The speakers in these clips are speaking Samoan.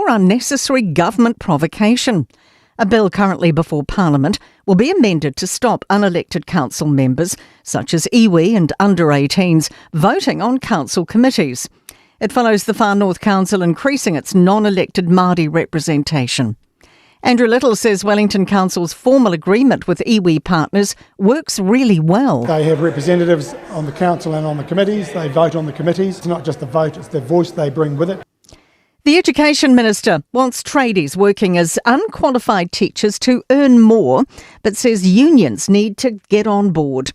more unnecessary government provocation. A bill currently before Parliament will be amended to stop unelected council members, such as iwi and under 18s, voting on council committees. It follows the Far North Council increasing its non elected Māori representation. Andrew Little says Wellington Council's formal agreement with iwi partners works really well. They have representatives on the council and on the committees. They vote on the committees. It's not just the vote, it's the voice they bring with it. The Education Minister wants tradies working as unqualified teachers to earn more, but says unions need to get on board.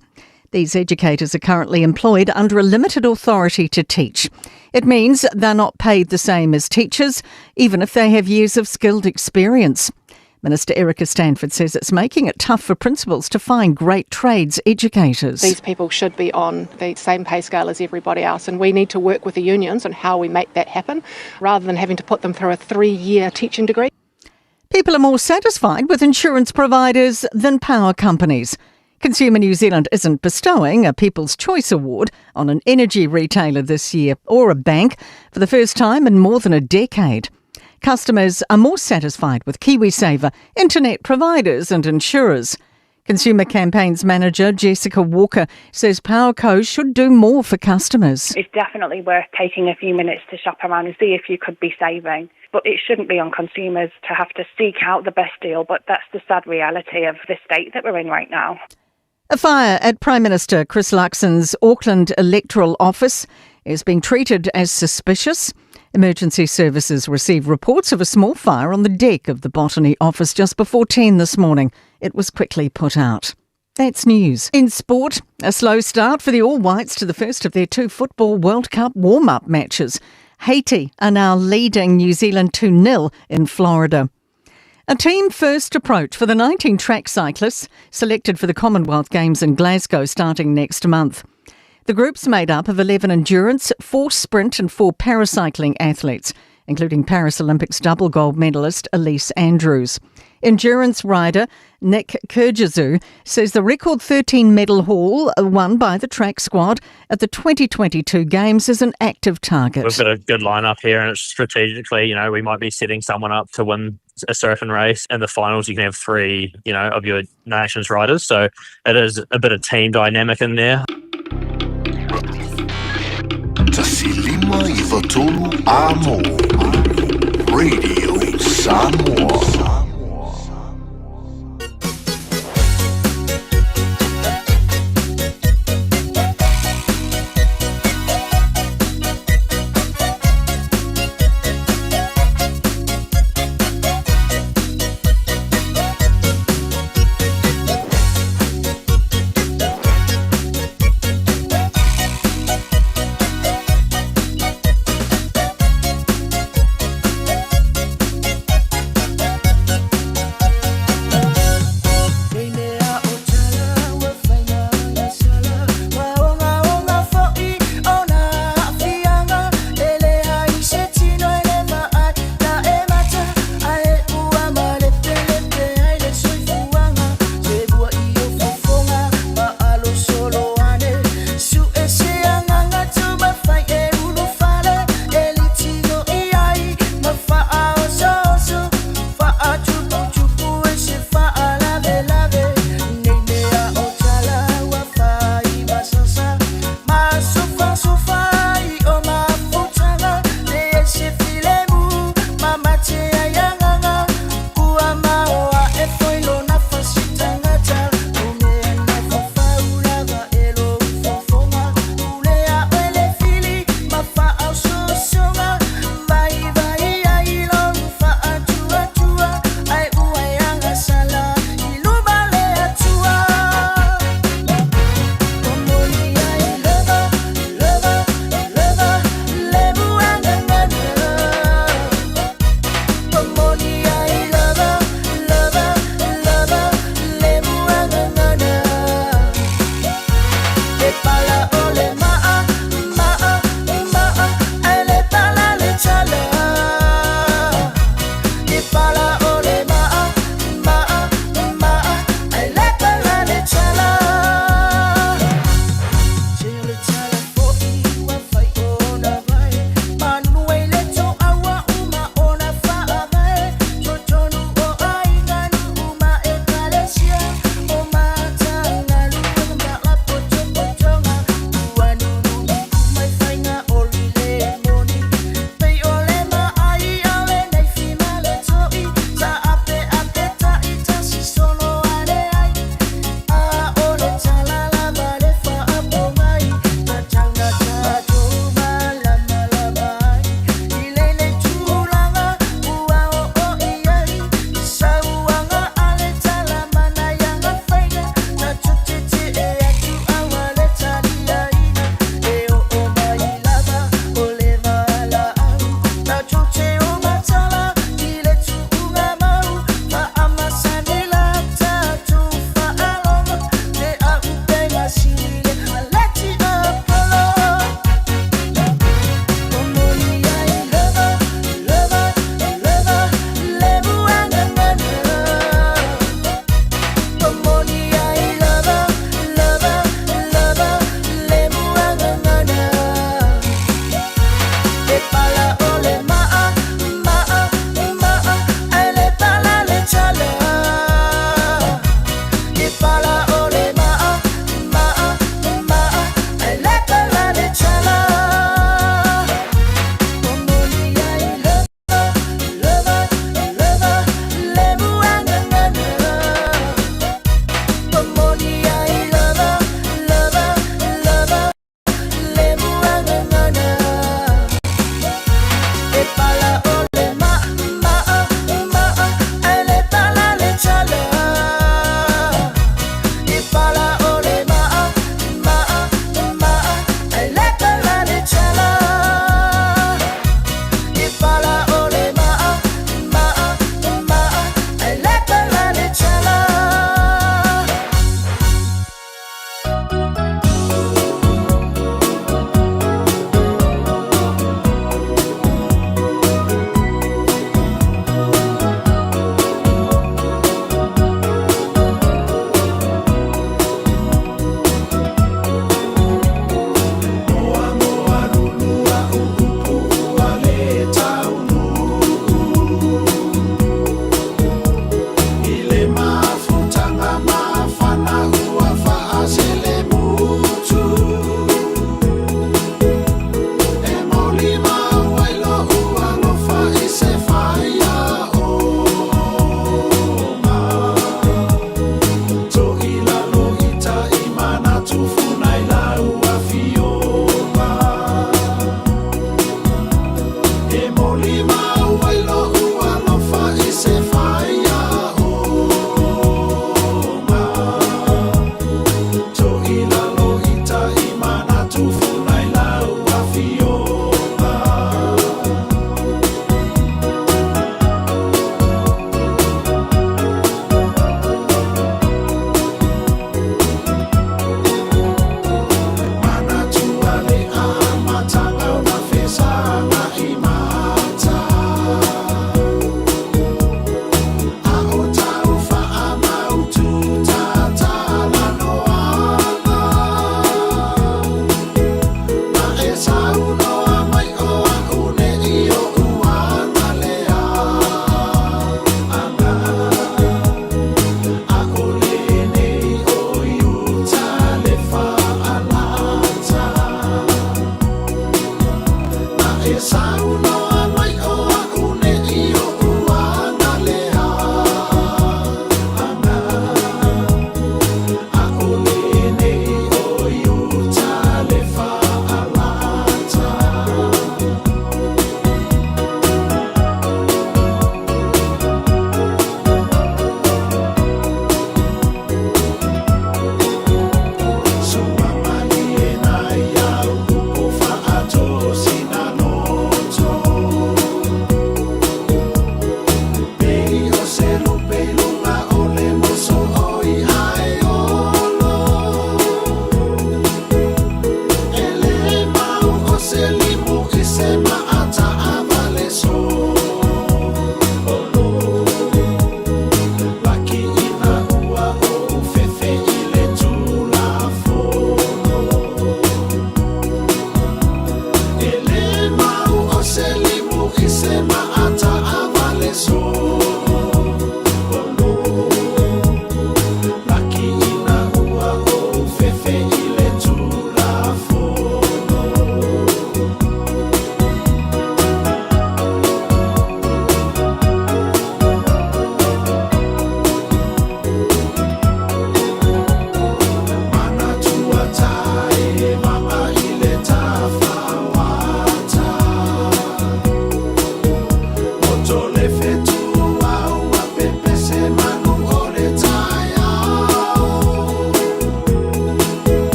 These educators are currently employed under a limited authority to teach. It means they're not paid the same as teachers, even if they have years of skilled experience. Minister Erica Stanford says it's making it tough for principals to find great trades educators. These people should be on the same pay scale as everybody else, and we need to work with the unions on how we make that happen rather than having to put them through a three year teaching degree. People are more satisfied with insurance providers than power companies. Consumer New Zealand isn't bestowing a People's Choice Award on an energy retailer this year or a bank for the first time in more than a decade. Customers are more satisfied with KiwiSaver, internet providers, and insurers. Consumer Campaigns Manager Jessica Walker says PowerCo should do more for customers. It's definitely worth taking a few minutes to shop around and see if you could be saving. But it shouldn't be on consumers to have to seek out the best deal, but that's the sad reality of the state that we're in right now. A fire at Prime Minister Chris Luxon's Auckland electoral office is being treated as suspicious. Emergency services received reports of a small fire on the deck of the botany office just before 10 this morning. It was quickly put out. That's news. In sport, a slow start for the All Whites to the first of their two Football World Cup warm up matches. Haiti are now leading New Zealand 2 0 in Florida. A team first approach for the 19 track cyclists selected for the Commonwealth Games in Glasgow starting next month. The group's made up of 11 endurance, 4 sprint, and 4 paracycling athletes, including Paris Olympics double gold medalist Elise Andrews. Endurance rider Nick Kergozou says the record 13 medal haul won by the track squad at the 2022 Games is an active target. We've got a good lineup here, and it's strategically, you know, we might be setting someone up to win a certain race. In the finals, you can have three, you know, of your nation's riders. So it is a bit of team dynamic in there. 1 5 3 Amo. Radio Samoa.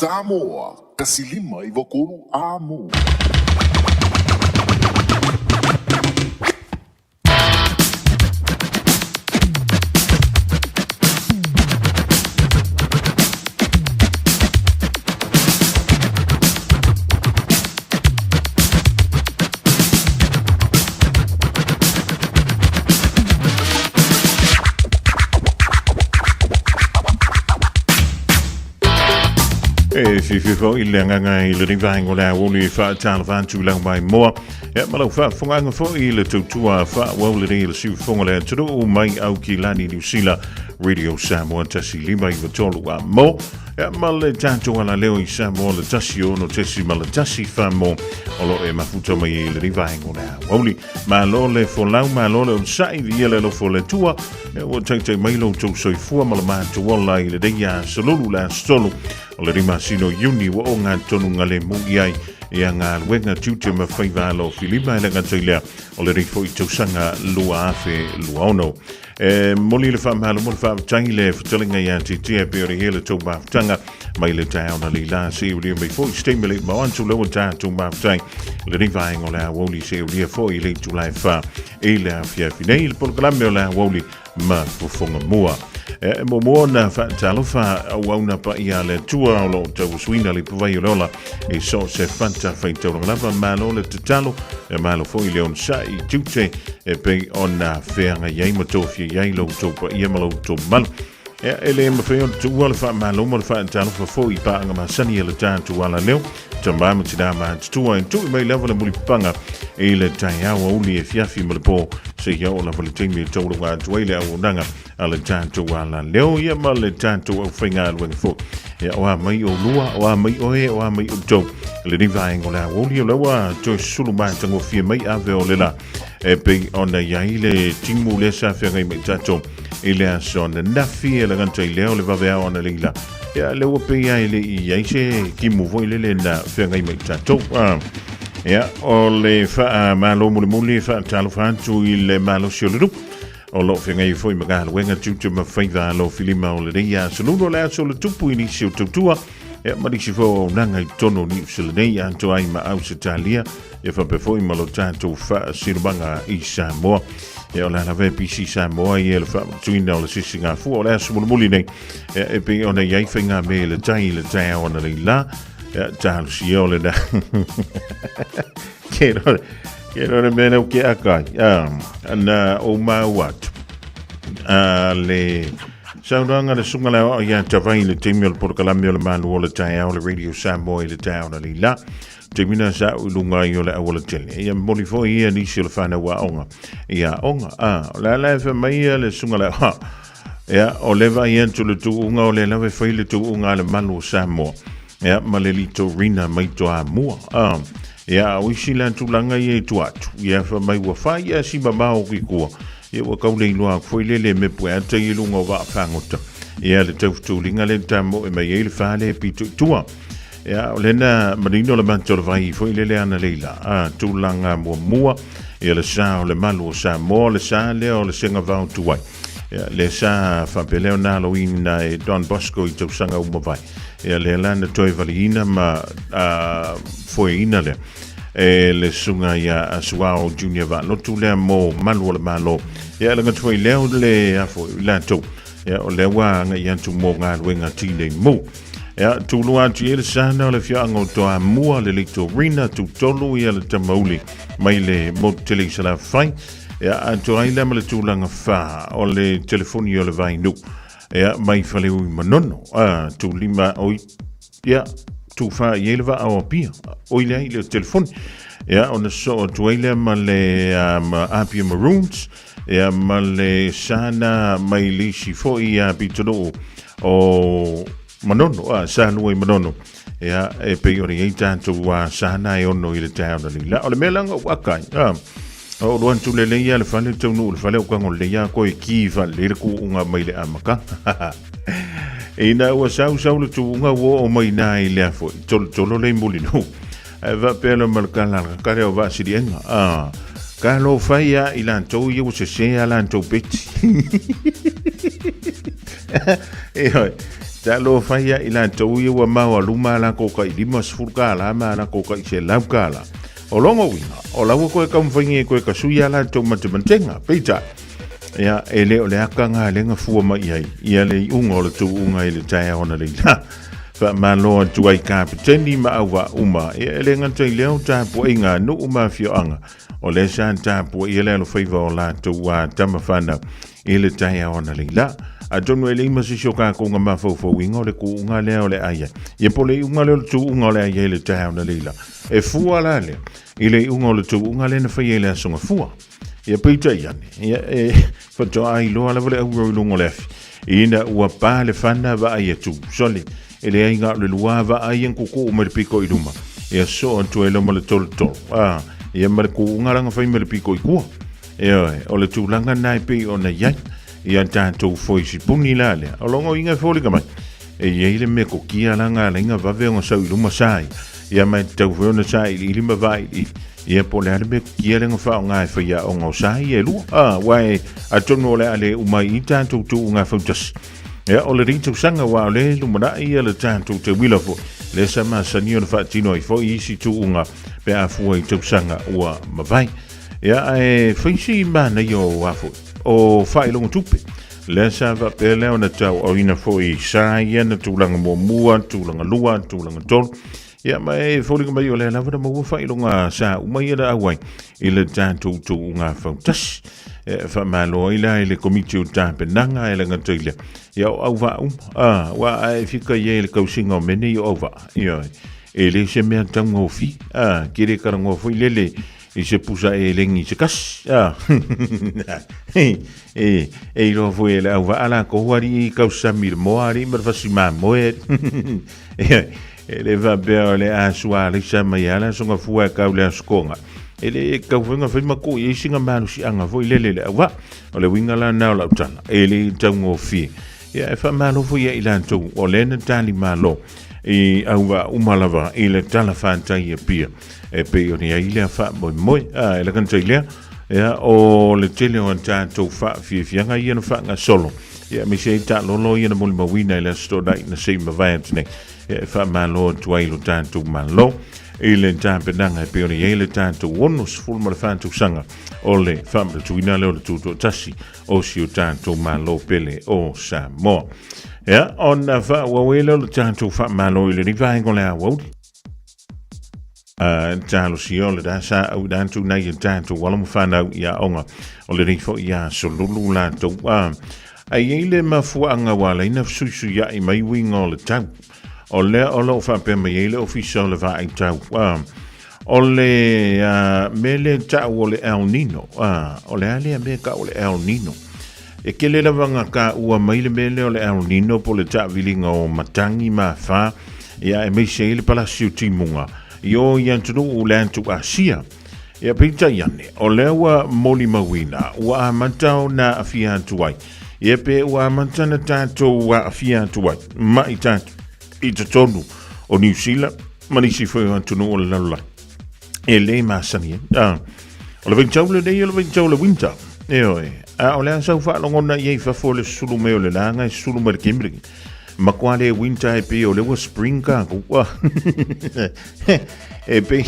Samoa, 153 Amo. E fifi foi le agaga i lenei vaega o le aoauli e faatalofa atu i lau maimoa. Ia ma lau faafofogaaga foi i le tautua faaauau lenei i le siufofoga o le atunuu mai Aukilani Niu Sila Radio Samoa 153 a mo. Ia ma le tatou alaleo i Samoa le 16.1 famo o lo e mafuta mai i lenei vaega o le aoauli. Malo le folau, malo le onosai, viia le alofa o le Atua. Ia ua taitai mai lo outou soifua ma le matou ola i lenei aso lulu le aso tolu o le 5 masina o Iuni ua o gatonu le mu i ai ia galuega tiute ma faiva alo filima e le gata i lea o lenei foi tausaga 2026. E moli le faamalo mo le faafetai le fetalaiga ia te pe o le hele tou mafutaga mai le taeao na leila se ulia mai foi se taimi le mau atu leua tatou mafutai lenei vaega o le aoauli se ulia foi le itula e fa i le afiafi nei le polokalame o le aoauli ma fofoga mua. E muamua ona faatalofa auauna paia a le Atua o lo o tauasuina le ipuvai o le ola i so o se fata faitaulaga lava. Malo le tatalo, e malo foi le onosai i tiute e pei ona feagai ai ma tofia i ai lo outou paia ma lo outou mamalu. Ea, e le mafai ona tuua le faamalo ma le faatalofa foi i paaga masani a le tatou alaleo, tamā ma tinā matutua e tui mai lava le mulipapaga i le taeao auli e fiafi ma le po seia oo lava le taimi e taulaga atu ai le auaunaga a le tatou alaleo ia ma le tatou aufaigaluega foi. Ia, o a mai oulua, o a mai oe, o a mai outou. Lenei vaega o le aoauli o lea ua toe sulu matagofie mai ave o le la e pei ona i ai le timu lea sa feagai mai tatou i le aso ananafi e lagata i lea o le vaveao ana leila. Ia, lea ua pei ai le i ai se timu foi lele na feagai mai tatou. Ia, o le faamalo mulimuli faatalofa atu i le malosi o le nu'u o lo o feagai foi ma galuega tiute ma faiva alo filima o lenei aso lulu o le aso o le tupu i nisi o tautua. Ia, ma nisi foi o auaunaga i totonu o Niu Sila nei, atoa ai ma Ausetalia, ia faapea foi ma lo tatou faasilumaga i Samoa. Ia, o le a lava e pisi Samoa ia le faamanatuina o le sisigafua o le aso mulimuli nei, ia, e pei ona i ai faigamea i le tai i le taeao analeila, ia, talosia o lena. Ke rore, ke rore mea leo ke akai. Na o mau atu. A le saunoaga le susuga le aoao ia Tavai i le taimi o le polokalame o le Malu o le Taeao le Radio Samoa i le taeao na leila. Taimi na sa u lunga i o le auala tele. Ia momoli foi ia nisi o le whanau aoga. Ia aoga. O le ala e wha mai ia le susuga le aoao. Ia, o le vai atu le tuuga o le lawe fai le tuuga a le malu o Samoa. Ia, ma le lito rina mai toa mua. Ia, o isi la tulaga ia i tua atu. Ia, wha mai ua whai ia si mamao ki kua. Ia, ua kau le iloa aku foi lele me pue ata i lunga o waa whangota. Ia, le taufutulinga le tamo e mai ei le whale e pito i tua. Ia, o lena manino le mata o le vai foi lele ana leila. Tulaga muamua, ia le sa o le malu o Samoa, le sa lea o le senga vao tuai. Ia, le sa faapelea na aloina e Don Bosco i tausaga uma vai. Ia, lea la na toe valiina ma foeina lea e le susuga ia Asuao Junior Vaalotu lea mo malu o le Malo. Ia, le gata foi lea o le afo i latou. Ia, o lea ua agai atu mo galuega tinei mu. Ia, tulua atu i le sana o le afioaga o Toamua, le Litorina, tutolu ia le Tamauli mai le motu tele i Salafai. Ia, atoa ai lea ma le tulaga fa o le telefoni o le Vainuu. Ia, mai Faleui Manono, tulima oi, ia, tufa i ai le vaa o Apia, oi le ai le telefoni. Ia, ona sosoo atu ai lea ma le ma Apia Maroons, ia, ma le sana mai le isi foi pitonuu o Manono, Salua i Manono. Ia, e pei ona i ai tatou sana e ono i le taeao na leila. O le mea langa ua akai, o lua atu le leia le fale taunuu le fale o kango le leia koe ki fa le le kuunga mai le amaka. Ina ua sau sau le tuunga ua o mai nā i lea foi, tolo tolo le muli nu. Ae faapea le malakala la kare o vaasiliega. Ka lo fai a i lantou ia ua sese a lantou beti. E hoi. Talofa ia i latou ia ua maualuma a lakou kai $50 ma a lakou kai $100. O lona uiga, o la ua toe taumafaiga e toe tasui a latou matematega. Peitai, ia, e le o le aka lena lea na fua mai i ai ia le iuga o le tuuga i le taeao analeila. Faamalo atu ai Kapeteni ma auvaa uma, ia e le gata i lea o tapuaiga a nuu ma afioaga, o lea sa tapuaia le alofaiva o latou a tama fanau i le taeao analeila. Atonu e leai ma se isi o kākou na mafaufauina o le tuuga lea o le a i ai. Ia po o le iuga lea o le tuuga o le a i ai i le taeao analeila. E fua la lea i le iuga o le tuuga lea na faia i le Aso Gafua. Ia peitai ane, ia e faatoa iloa lava le auro i luga o le afi. Ina ua pa le fana vaai atu, sole, e leai na o le lua vaai e tuutuu mai le pito i luma. Ia soo atu ai loa ma le tolotolo. Ah, ia ma le tuuga la na fai mai le pito i tua. Ioe, o le tulaga lena e pei ona i ai ia tatou foisipuni la lea. O lona uiga e foliga mai, e i ai le mea kokia la na ala ai ona vave ona sau i luma sa ia. Ia ma e tatau foi ona sailiili ma vailiili. Ia po o le a le mea kokia lea na faaaoga e faiaoga o sa ia e lua. Ah, aua e atonu o le a le uma ai i tatou tuuga fautasi. Ia, o lenei tausaga aua o lea e lumanai ia le tatou teuila foi. Lea sa masani ona faatino ai foi isi tuuga pe a fua i tausaga ua mavae. Ia, ae fai si manaia o a foi, o faailoga tupe. Lea sa faapea lea ona tauaoina foi i sa ia na tulaga muamua, tulaga lua, tulaga tolu. Ia, ma e foliga mai o lea lava na maua faailoga sa uma ia na auai i le tatou tuuga fautasi. E faamalo ai la i le komiti o tapenaga e le gata i lea. Ia, o auvaa uma. Ah, ua ae fika i ai le kausiga o mea nei o auvaa. Ia, e le se mea taugofie. Ah, ke le talanoa foi lele i se pusa elegi se kasi. Ah. E, e iloa foi e le auvaa lakou alii i kausami i le moa alii ma le fasi mamoe. E le faapea o le a sua alaisa mai lava le aso Gafua e kau le aso Toga. E le tatau foi ona fai ma tuu i ai sina malosiaga foi lele i le auvaa. O le uiga la lena o lau tala, e le taugofie. Ia e faamalo foi ia i latou o lea na talimalo i auvaa uma lava i le tala fatai i Apia e pei ona i ai lea faamoemoe. A, e lagata i lea, ia, o le tele o a tatou faafiafiaga ia na faagasolo, ia, aemaise ai taalolo ia na molimauina i le Aso Toonai na se i mavae atu nei. Ia, e faamalo atu ai lo tatou Malo i le tapenaga e pei ona i ai le tatou 64 tausaga o le faamanatuina lea o le Tutoatasi o si o tatou Malo pele o Samoa. Ia, ona faaauau ai lea o le tatou faamalo i lenei vaega o le aoauli. Talosia o le da sa au i atu nei i tatou alo ma fanau i aoga o lenei foi aso lulu latou a. Ae i ai le mafuaaga ua ala ai ona fesuisuiai mai uiga o le tau. O lea o lo o faapea mai ai le Ofisa o le Vaai Tau. O le mea lea e tau o le El Nino, o le a lea mea e tau o le El Nino? E tele lava na taua mai le mea lea o le El Nino po o le taaviliga o matagi ma afa, ia aemaise ai le palasi o timuga i o i atunuu o le atu Asia. Ia peitai ane, o lea ua molimauina ua amata ona aafia atu ai, ia pe ua amata ona tatou aafia atu ai ma i tatou i totonu o Niu Sila ma nisi foi o atunuu o le lalolagi e le masani ai. Ah, o le vaitau lenei o le vaitau o le winter. Ioe, a o le a sau faalogona i ai fafo o le sulu mai o le laga e sulu mai le kemiri. Matua le winter e pei o le ua spring kākou. Ah. E pei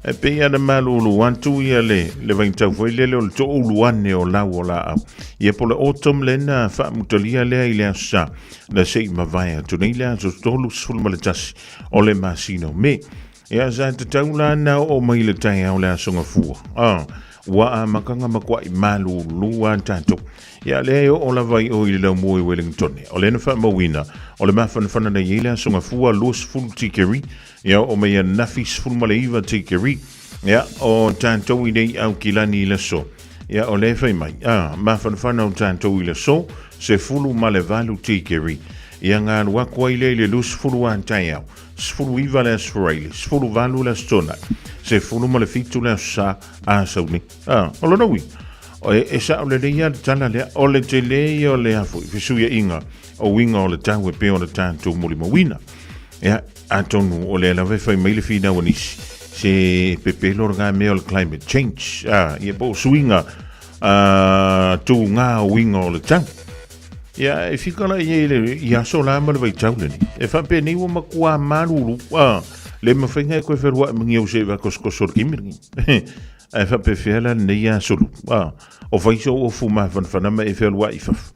e pei ana malulu atu ia le le vaitau foi lele o le toulu ane o lau o laau. Ia po le autumn le na faamutalia lea i le aso Sa na se i mavae atu nei le aso 31 o le masina o Me. Ia sa tatau la na oo mai le taeao le aso Gafua. Ah, ua amata ona matuai malulu a tatou. Ia lea e oo lava i o i le laumua i Wellington. O lea na faamauina o le mafanafana na i ai le aso Gafua 20 tikeri, ia oo mai ananafi 19 tikeri. Ia o tatou i nei Aukilani i le aso. Ia o lea e fai mai, ah, mafanafana o tatou i le aso, 18 tikeri. Ia galu atu ai lea i le 20 a taeao, 19 le aso Faraile, 18 le aso Toonai, 17 le aso Sa a sau nei. Ah, o lona uiga, e, e sao lelei lava le tala lea, o le tele ia o le a foi, fesuiaiga o uiga o le tau e pei ona tatou molimauina. Ia, atonu o lea lava e fai mai le finau a nisi, se pepelo lena mea o le climate change, ah, ia po o suiga, ah, tūgā o uiga o le tau. Ia, e fika la ia i le i aso la ma le vaitau lenei. E faapenei ua matua malulu, a, le mafai ona e toe feluai ma ni au seʻe vakosokoso o le taimi lenei. Ae faapefea la lenei aso lu, a, o fai sou ofu mafanafana ma e fealuai i fafo.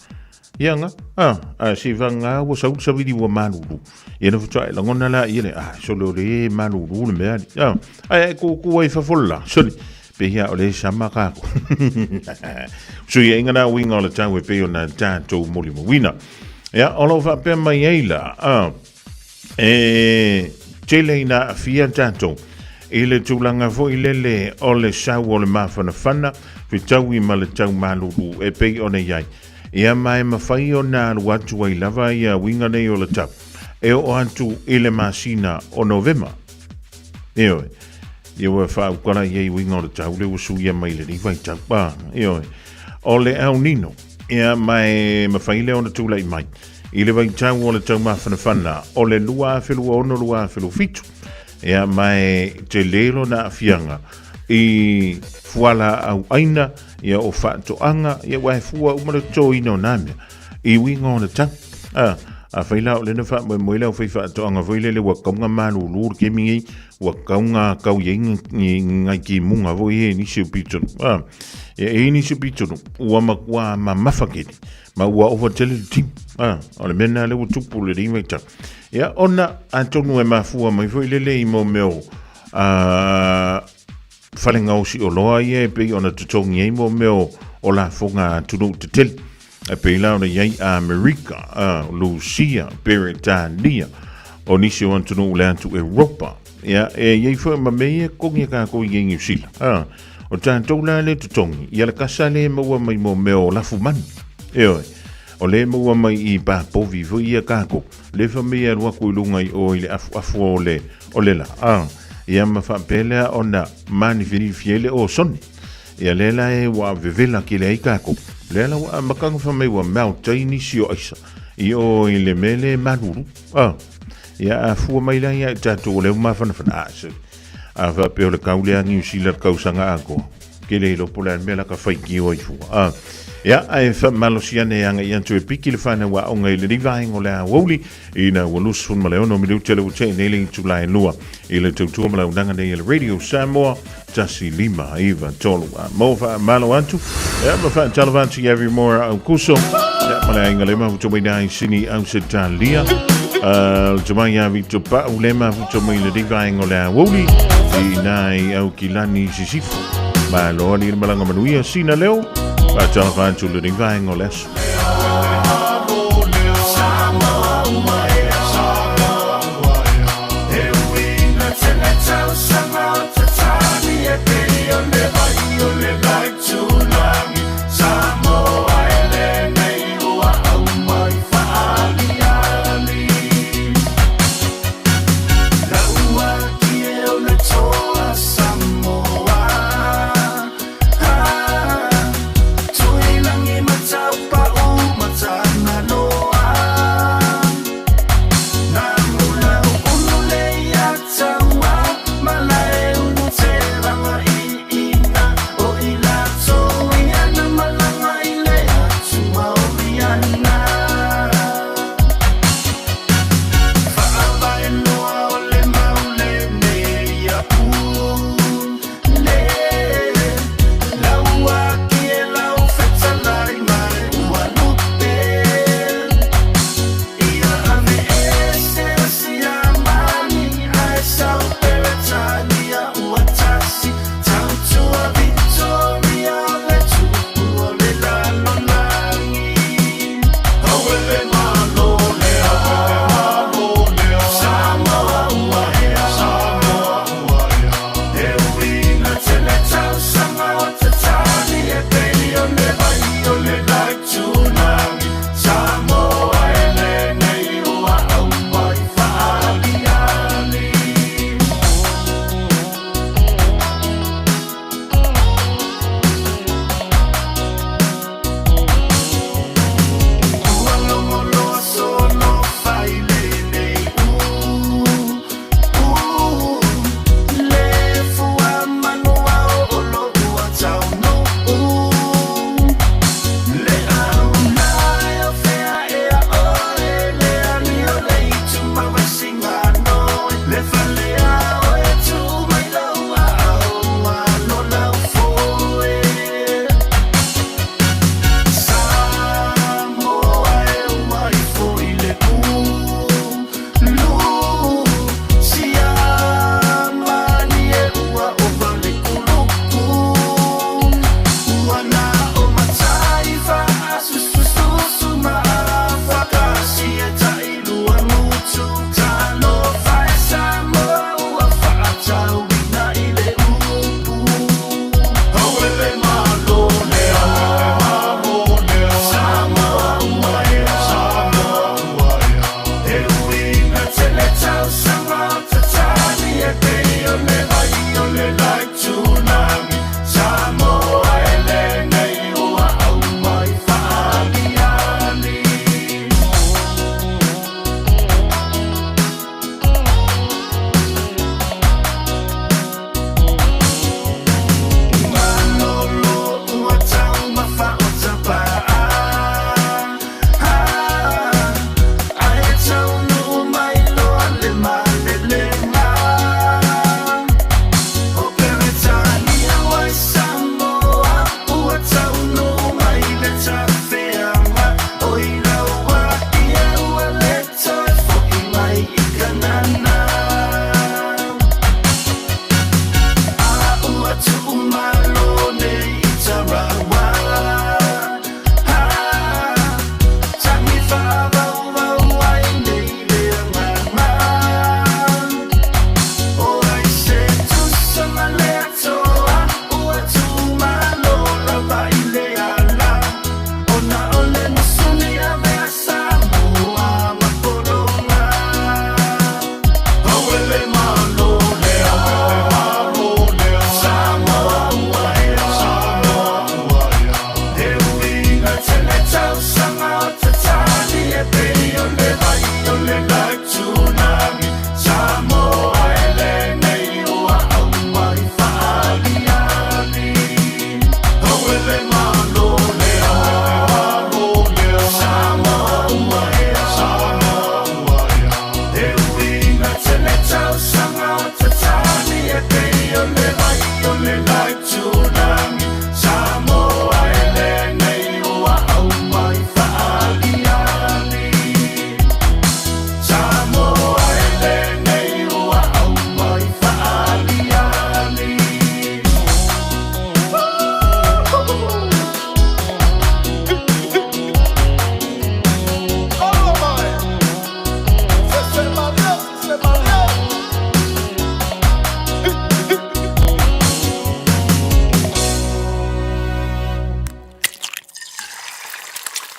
Ia ga, a, a se vagana ua sau le savili ua malulu. Ia na faatoa e lagona laia le, a, sole o le malulu le mea alii. A, ae a e kūkū ai i fafo le la, sole, Pehea o le sama kākou. Suiaiga na uiga o le tau e pei ona tatou molimauina. Ia, o lo o faapea mai ai la, a, e tele ina aafia tatou i le tulaga foi lele o le sau o le mafanafana, fetaui ma le tau malulu e pei ona i ai. Ia ma e mafai ona alu atu ai lava ia uiga nei o le tau e oo atu i le masina o Novema. Ioe. Ia ua faaukala i ai uiga o le tau le ua suia mai le liva i tau. Ah, ioe. O le El Nino, ia ma e mawhai lea ona tūlai mai. I le vaitau o le tau mafanafana o le 2026-2027, ia ma e te lelo na afianga i fuala au aina, ia o whaatoanga, ia ua e fua uma le tōina o nā mea. I uiga o le tau. A, afai la o lena faamoemoe le aufai faatoaga foi lele ua kauga malūlū le kemi nei, ua kauga kau i ai ngai kimuga foi e nisi o pitonu. A, e i nisi o pitonu, ua matua mamafa kele, ma ua ova tele le timu. A, o le mea lena lea ua tupu le lenei vaitau. Ia, ona atonu e mafua mai foi lele i mo mea o, a, fale gaosi oloa ia e pei ona totogi ai mo mea o lafoga a atunuu tetele. E pei la ona i ai Amerika, Lusia, Beretania, o nisi o atunuu le atu Europa. Ia, e i ai foi ma mea ia e totogi e kākou i Niu Sila. O tātou la le totogi, ia le kasa le maua mai mo mea o lafu manu. Ioe, o le maua mai i pāpovi foi ia kākou. Le fa mea alu aku i lunga i o i le afuafu o le, o le la. Ia ma faapea lea ona manifinifi ai le osone. Ia lea la e ua vevela tele ai kākou. Lea la ua amata ona fai mai ua melt ai nisi o aisa i o i le mea le malulu. Ah, ia a fua mai la ia i tātou o lea ua mafanafana. Ah, se, a faapea o le kau lea Niu Sila le kausaga atoa. Ke le iloa po o le a le mea la ka faitio ai fua. Ah, ia, ae faamalosi ane e agai atu e piki le whanau aoga i lenei vaega o le aoauli ina ua 26 minute le ua tea nei le itula e lua i le tautua ma launaga nei a le Radio Samoa 1, 5, 9, 3. A mo faamalo atu, ia ma faatalofa atu i Everymore Aukuso, ia ma le aiga le mafuta mai nai sini Ausetalia, le tamai a Victor Pa'u le mafuta mai le vaega o le aoauli i nai Aukilani Sisifo. Malo ali le malaga manuia sina leo, faatalofa atu le vaega o le aso.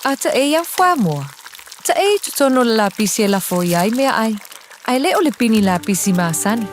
A taʻe au fuamoa. Taʻe i totonu o le lapisi e lafo i ai meaʻai, a e le o le pini lapisi masani,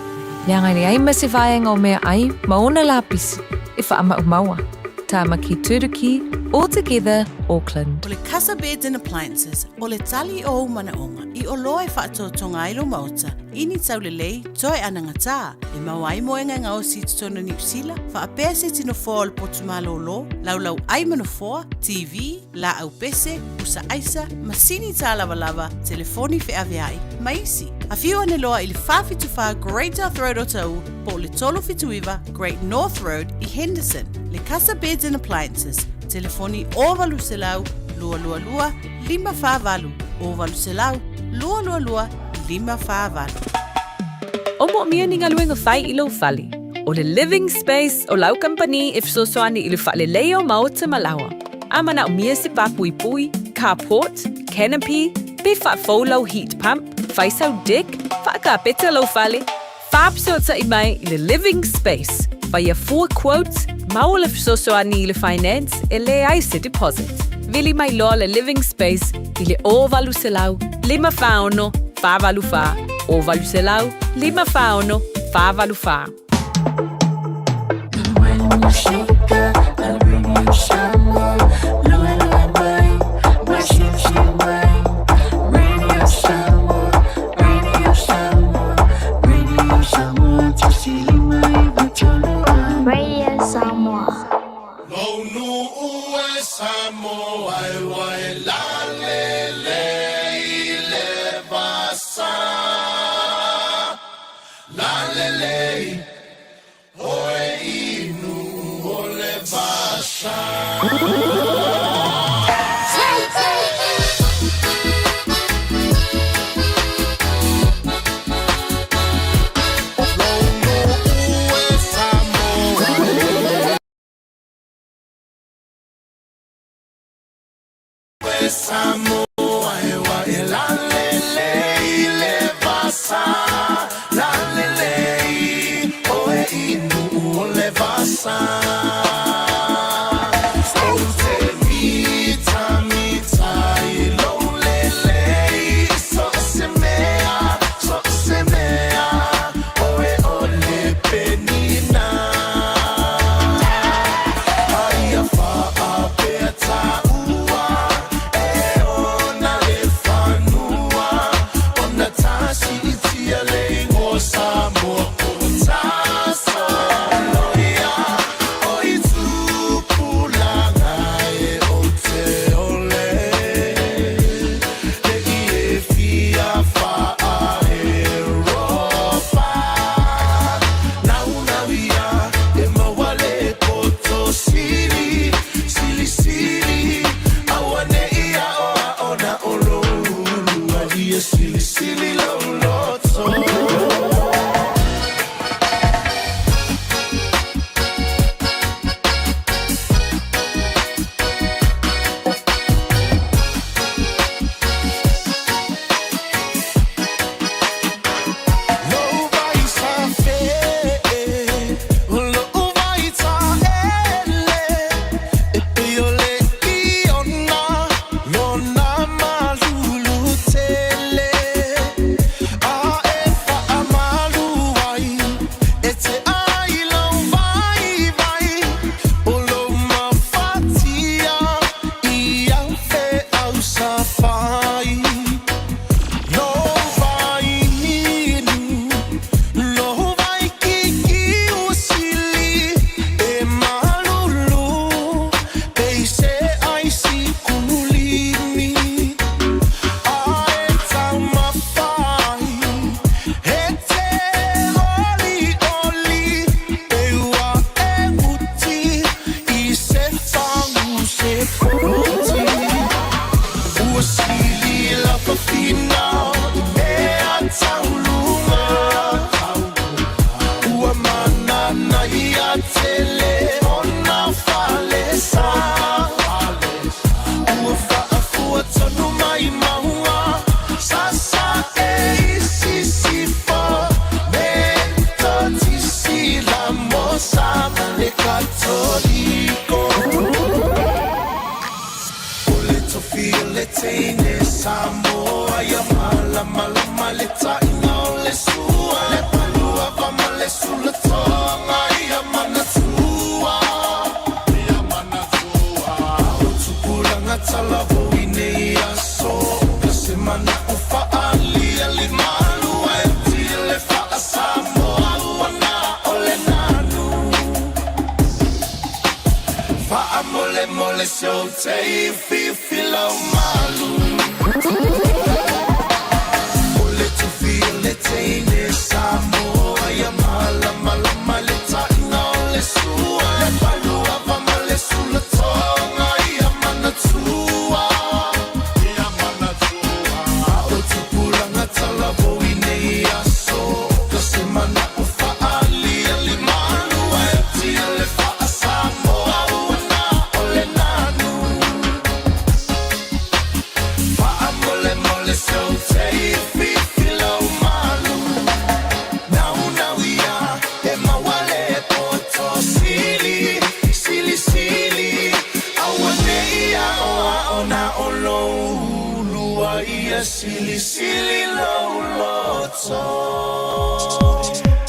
leaga e leai ma se vaega o meaʻai ma ona lapisi e faamaumau a. Tamaki Turuki, All Together, Auckland. O le Casa Beds and Appliances, o le tali o ou manaoga i oloa e faatoatoga ai lou maota i ni taulelei toe anagatā e maua ai moega e gaosi i totonu o Niu Sila, faapea se iti nofoa o le potu malōlō, laulau ai ma nofoa, TV, laau pese, pusa aisa, masini tālavalava, telefoni feaveai, ma isi. Afio ane loa i le 474 Great South Road o Taʻu po o le 379 Great North Road i Henderson. Le Casa Beds and Appliances, telefoni 0800 222 548, 0800 222 548. O moomia ni galuega fai i lou fale. O le Living Space o lau kamupani e fesoasoani i le faalelei o maota ma laoa. A manaomia se pāpuipui, carport, canopy, pe faafou lau heat pump, fai sau deck, faakapeta lou fale, faafesootai mai i le Living Space. Faia fua quote, maua le fesoasoani i le finance e leai se deposit. Vili mai loa le Living Space i le 0800 546 484, 0800 546 484. Radio Samoa.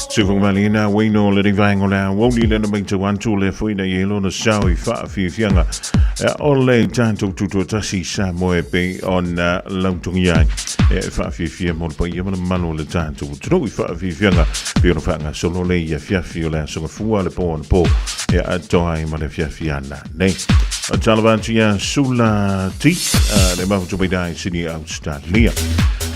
Sufumalina Wayno le vaenga o le aoauli lena matau atu lea foi ina ia lona sao i faafiafiaga o le tatou tutoatasi Samoa e pei ona lautogia ai e faafiafia mo le paia ma le mamalu o le tatou atunuu i faafiafiaga pei ona faagasolo le i afiafi o le aso gafua le po anapo e atoa ai ma le afiafi ana nei. Talofa atu ia Sula T, le mafutu mai dai Sydney, Australia.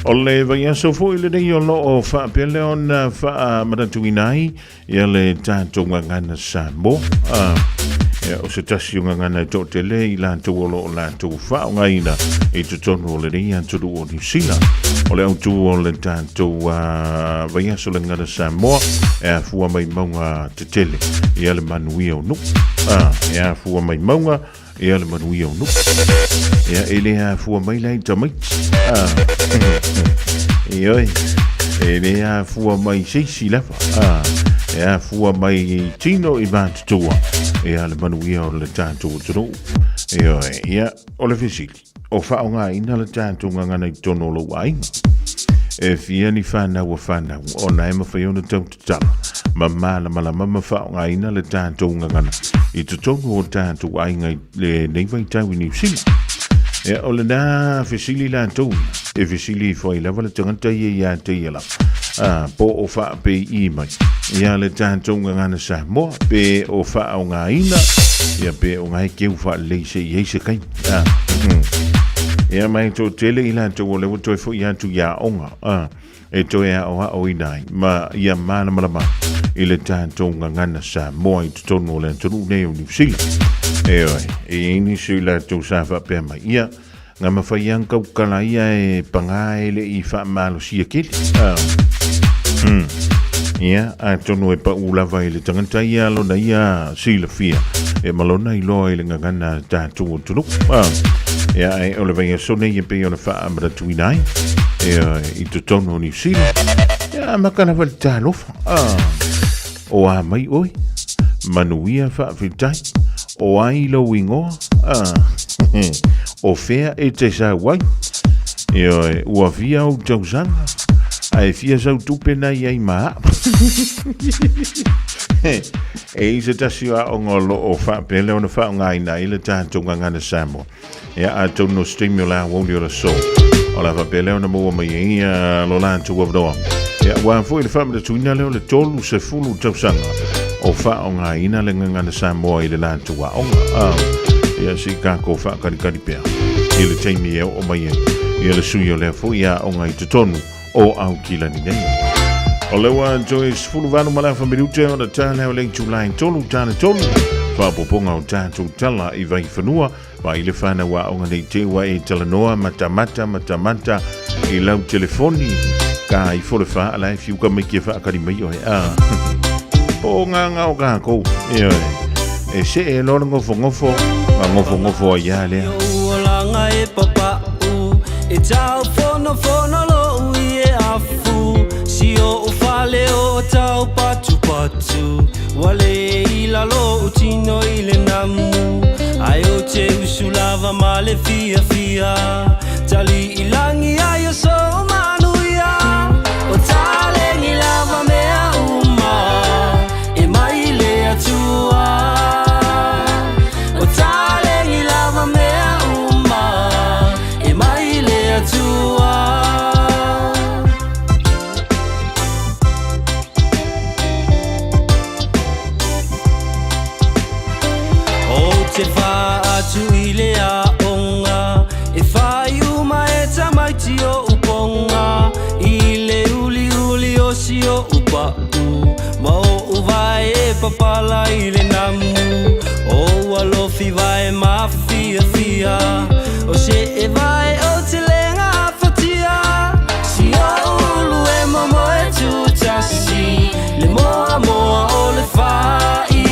O le vaiaso foi lenei o loo faapea lea ona faamanatuina ai ia le tatou gagana Samoa. Ia, o se tasi o gagana e toatele i latou o loo latou faaaogaina i totonu o lenei atunuu o Niu Sila. O le autu o le tatou vaiaso le gagana Samoa e afua mai mauga tetele ia le manuia o nuu. E afua mai mauga ia le manuia o nuu. Ia e le afua mai la i tamaiti. Ioe, e le afua mai seisi lava. E afua mai i tino i matutua ia le manuia o le tatou atunuu. Ioe, ia o le fesili, o faaaogaina le tatou gagana i totonu o lou aiga. E fia ni whanau a whanau, ona e mawhai ona tau tatala, ma malamalama ma faaaogaina le tatou gagana i totonu o tatou aiga i lenei vaitau i Niu Sila. Ia, o lena fesili latou ia, e fesili ifo ai lava le tagata ia ia te ia lava, po o faapei mai ia le tatou gagana Samoa, pe o faaaogaina, ia pe o ngai keu faalelei se i ai se taimi. Ia, ma e toatele i latou o lea ua toe foi atu i aoga, e toe aoaoina ai ma ia malamalama i le tatou gagana Samoa i totonu o le atunuu nei o Niu Sila. E oe, e i ai nisi o i latou sa faapea mai, ia, nga mawhai ang kaukala ia e pangā e le i whaamalosia kele. Ia, atonu e pau lava i le tangata ia lona ia silafia e malona i loa i le gagana tatou atunuu. Ia, e o le vaiaso nei e pei ona faamanatuina ai ia, i totonu o Niu Sila. Ia, maka lava le talofa. O a mai oe, manuia faafetai, o ai lou ingoa, o fea e te sau ai. Ia, ua fia ou tausaga, ae fia sau tupe na i ai ma aa. E i se tasi o aoga o loo faapea lea ona faaaogaina ai le tatou gagana Samoa. Ia, atonu o se taimi o le aoauli o le aso, o le a faapea lea ona maua mai ai lo latou avanoa. Ia, aua foi le faamanatuina lea o le 30 tausaga o faaaogaina le gagana Samoa i le latou aoga. Ia, se i tatou faakalikali pea i le taimi e oo mai ai ia le sui o lea foi aoga i totonu o Aukilani nei. O le ua toe 18 ma le afa minute ona tā lea o le itulai 3 tāna 3. Faapopoga o tātou tala i Vaifanua, ma i le whanau aoga nei te ua e talanoa matamata matamata i lau telefoni ka i fo le wha ala e fiuka mai kia whaakari mai oe. Po ngā ngā o kākou. E oe. E se e lora ngofo ngofo, ngā ngofo ngofo a ia lea. Langa e papa'u e tau fono fono lo'u i e afu si o'u fale o tau patu patu ua le i lalo u tino i le namu ai o te usu lava ma le fia fia tali i langi ai o so manuia o talengi lava mea uma e mai le atua o talengi lava mea uma e mai le atua. O te whaatu si oʻu paʻu Ma oʻu vae e papala i le namu O ua lofi vae mafiafia O seʻe vae o te le gafatia Si oʻu ulu e momoe tutasi Le moamoa o le faʻi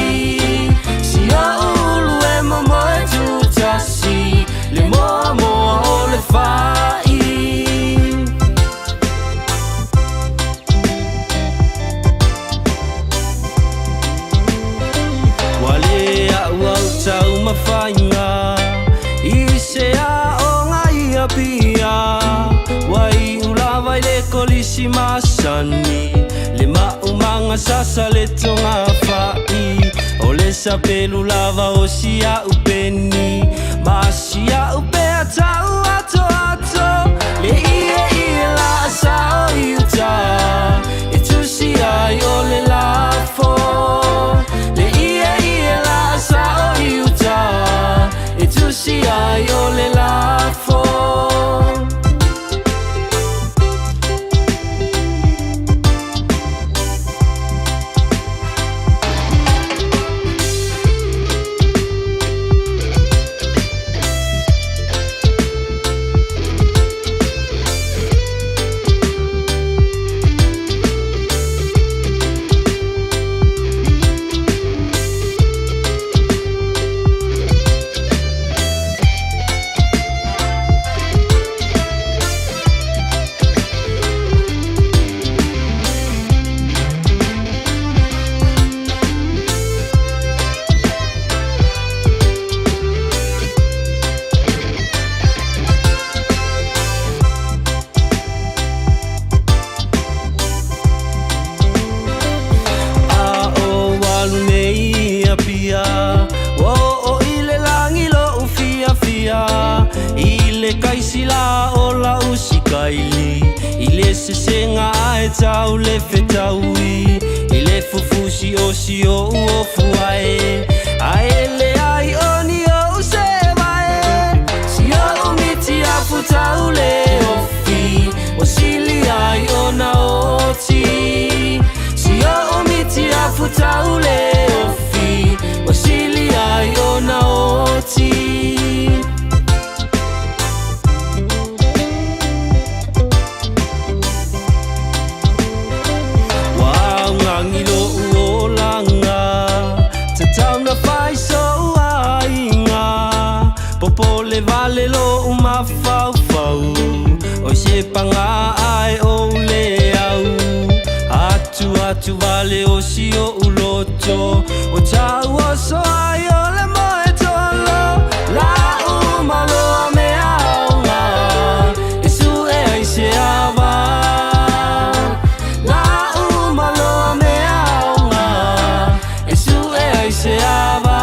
Si oʻu ulu e momoe tutasi Le moamoa o le faʻi Ua le a'u au taumafaiga I se aoga i Apia Ua iu lava i le kolisi masani Le maumaga sasa le togafai O le sapelu lava o si a'u peni Ma si a'u pea tau atoato Le ieie laasao i uta E tusi ai o le lafo Le ieie laasao i uta E tusi ai o le lafo A ou alu nei i Apia Ua oo i le lagi loʻu fiafia I le kaisi la o la'u sikaili I le sesega ae tau le fetaui I le fufusi o si oʻu ofu ae Ae leai o ni oʻu seʻe vae Si oʻu miti afu tau le ofi Ua sili ai ona oti Si oʻu miti afu tau le ofi Ua sili ai ona oti Ua augagi loʻu olaga Tatau na fai soʻu aiga Popole vale loʻu mafaufau Oi se paga ae ou le au Atu atu vale o si oʻu loto Ua tau oso ai o le moe tolo La'u maloa mea aoga E suʻe ai se ava La'u maloa mea aoga E suʻe ai se ava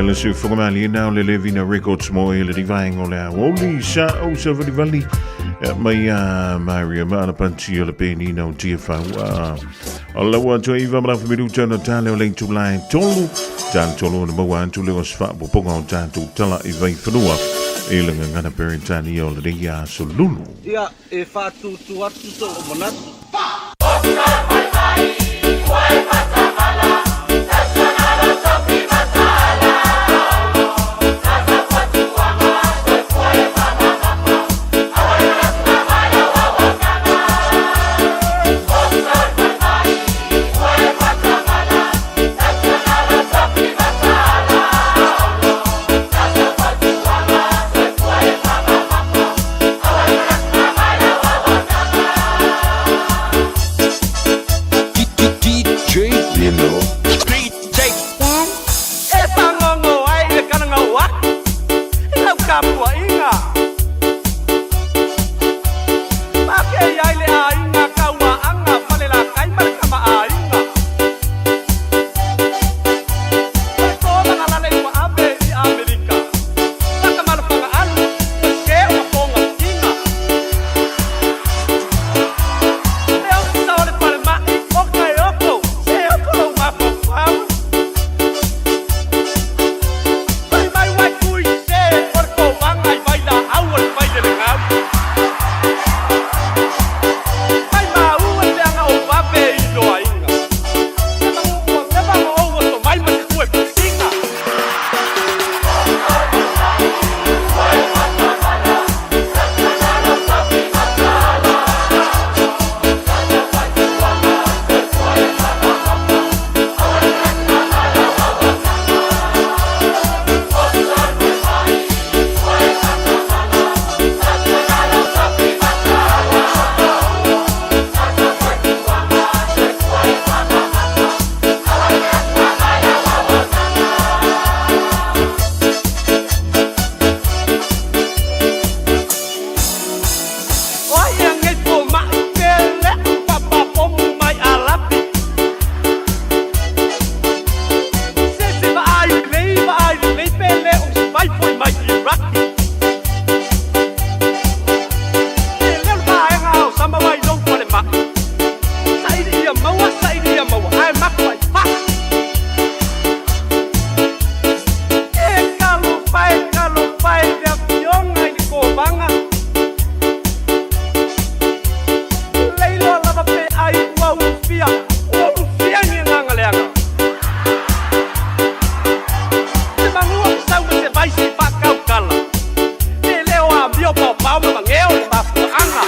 le siufoga malie na o le Levina Records mo e le divaenga o le aoauli sa ou sa valivali mai a Maria ma ala panti o le penina o Tiafau a o la ua atu iva ma lafa minuta na tale o le itulai tolu tale tolu na maua atu le o se faapopoga o tatou tala i vaifanua i le gagana Peretania o lenei aso lulu. Ia, e faatūtū atu sou manatu. E pagogo ai le kanagau aku i lau kapuaiga. Pakei ai le aiga kauaaga Falelatai ma le kamaaiga. O le tolaga lale ua ave i Amerika. Makamalo alu, o ke o maponga tinga. Le ofisa o le falemai o Kaioko, se oko lou mafaufau. Fai mai uai kui se o le kovaga i vailaau o le failelegau. Mai maua i leaga o vave i loaiga. Se magu ua leva ma ou oto mai ma te kue pusiga. O ai e agei fomai pe leʻu papapomu mai Alapi. Se se vaai lelei vaai lelei pe le o se vai foi mai Iraki. E leo le vaega o sama mai lou falemai. Saili ia maua, saili ia maua, ae maku ai faa. E talofa e, talofa e le afioga i le kovaga. Leiloa lava pe ai ua ulufia, ua ulufia ni agaga leaga. Se magua sau ma se vaisi faakaukala. Pe le o amio paopao ma mageo le mafuaaga.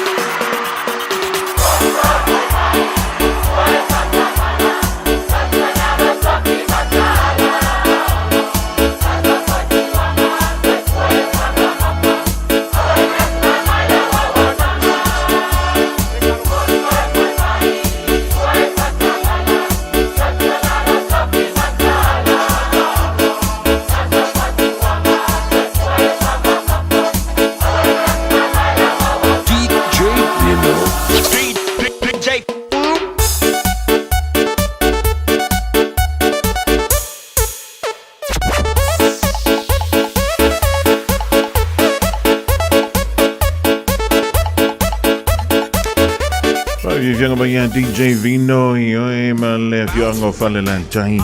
Faafiafiaga mai ia DJ Vino i oe ma le afioaga o Falelatai.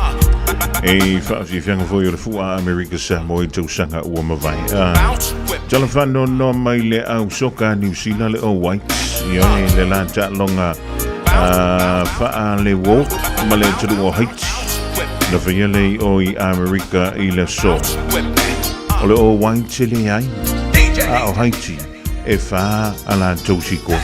E faafiafiaga foi o le fua Amerika Samoa i tausaga ua mavae. Tala faanoanoa mai le au soka Niu Sila le All Whites i oe le la taaloga faale-wo ma le atunuu o Haiti na faia lei o i Amerika i le aso. O le All Whites e leai, a o Haiti e whā a latou sikoa.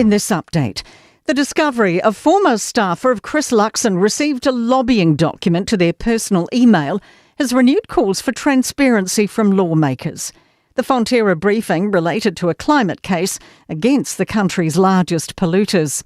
In this update, the discovery of former staffer of Chris Luxon received a lobbying document to their personal email has renewed calls for transparency from lawmakers. The Fonterra briefing related to a climate case against the country's largest polluters.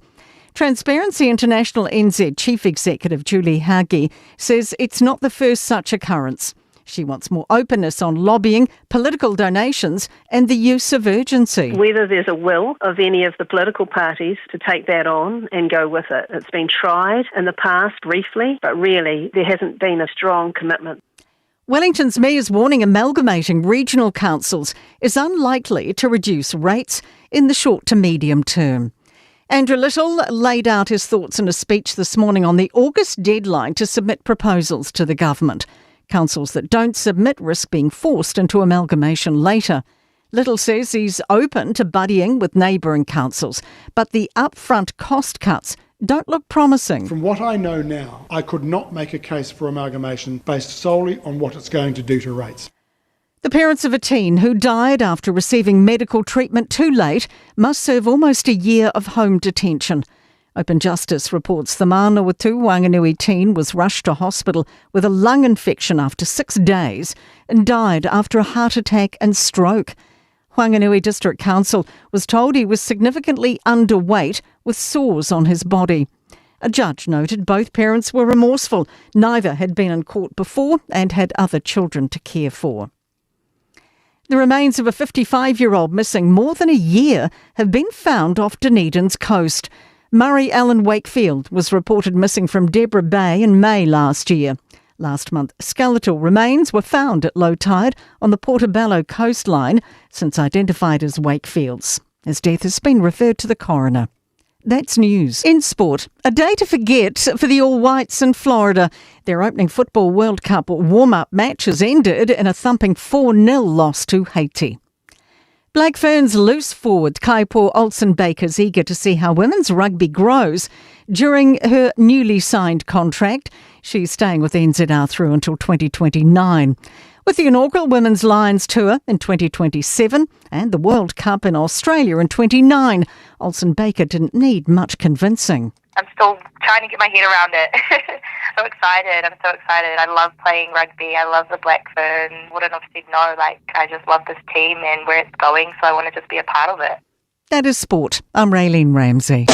Transparency International NZ Chief Executive Julie Hagi says it's not the first such occurrence. She wants more openness on lobbying, political donations, and the use of urgency. Whether there's a will of any of the political parties to take that on and go with it. It's been tried in the past briefly, but really there hasn't been a strong commitment. Wellington's mayor's warning amalgamating regional councils is unlikely to reduce rates in the short to medium term. Andrew Little laid out his thoughts in a speech this morning on the August deadline to submit proposals to the government. Councils that don't submit risk being forced into amalgamation later. Little says he's open to buddying with neighbouring councils, but the upfront cost cuts don't look promising. From what I know now, I could not make a case for amalgamation based solely on what it's going to do to rates. The parents of a teen who died after receiving medical treatment too late must serve almost a year of home detention. Open Justice reports the Manawatu Wanganui teen was rushed to hospital with a lung infection after 6 days and died after a heart attack and stroke. Whanganui District Council was told he was significantly underweight with sores on his body. A judge noted both parents were remorseful. Neither had been in court before and had other children to care for. The remains of a 55-year-old missing more than a year have been found off Dunedin's coast. Murray Allen Wakefield was reported missing from Deborah Bay in May last year. Last month, skeletal remains were found at low tide on the Portobello coastline, since identified as Wakefield's. His death has been referred to the coroner. That's news. In sport, a day to forget for the All Whites in Florida. Their opening Football World Cup warm-up match has ended in a thumping 4-0 loss to Haiti. Black Ferns loose forward Kaipo Olsen-Baker's eager to see how women's rugby grows during her newly signed contract. She's staying with NZR through until 2029. With the inaugural Women's Lions Tour in 2027 and the World Cup in Australia in 29, Olsen-Baker didn't need much convincing. I'm still trying to get my head around it. So excited. I'm so excited. I love playing rugby. I love the Black Ferns. Wouldn't have said no. I just love this team and where it's going, so I want to just be a part of it. That is sport. I'm Raylene Ramsey.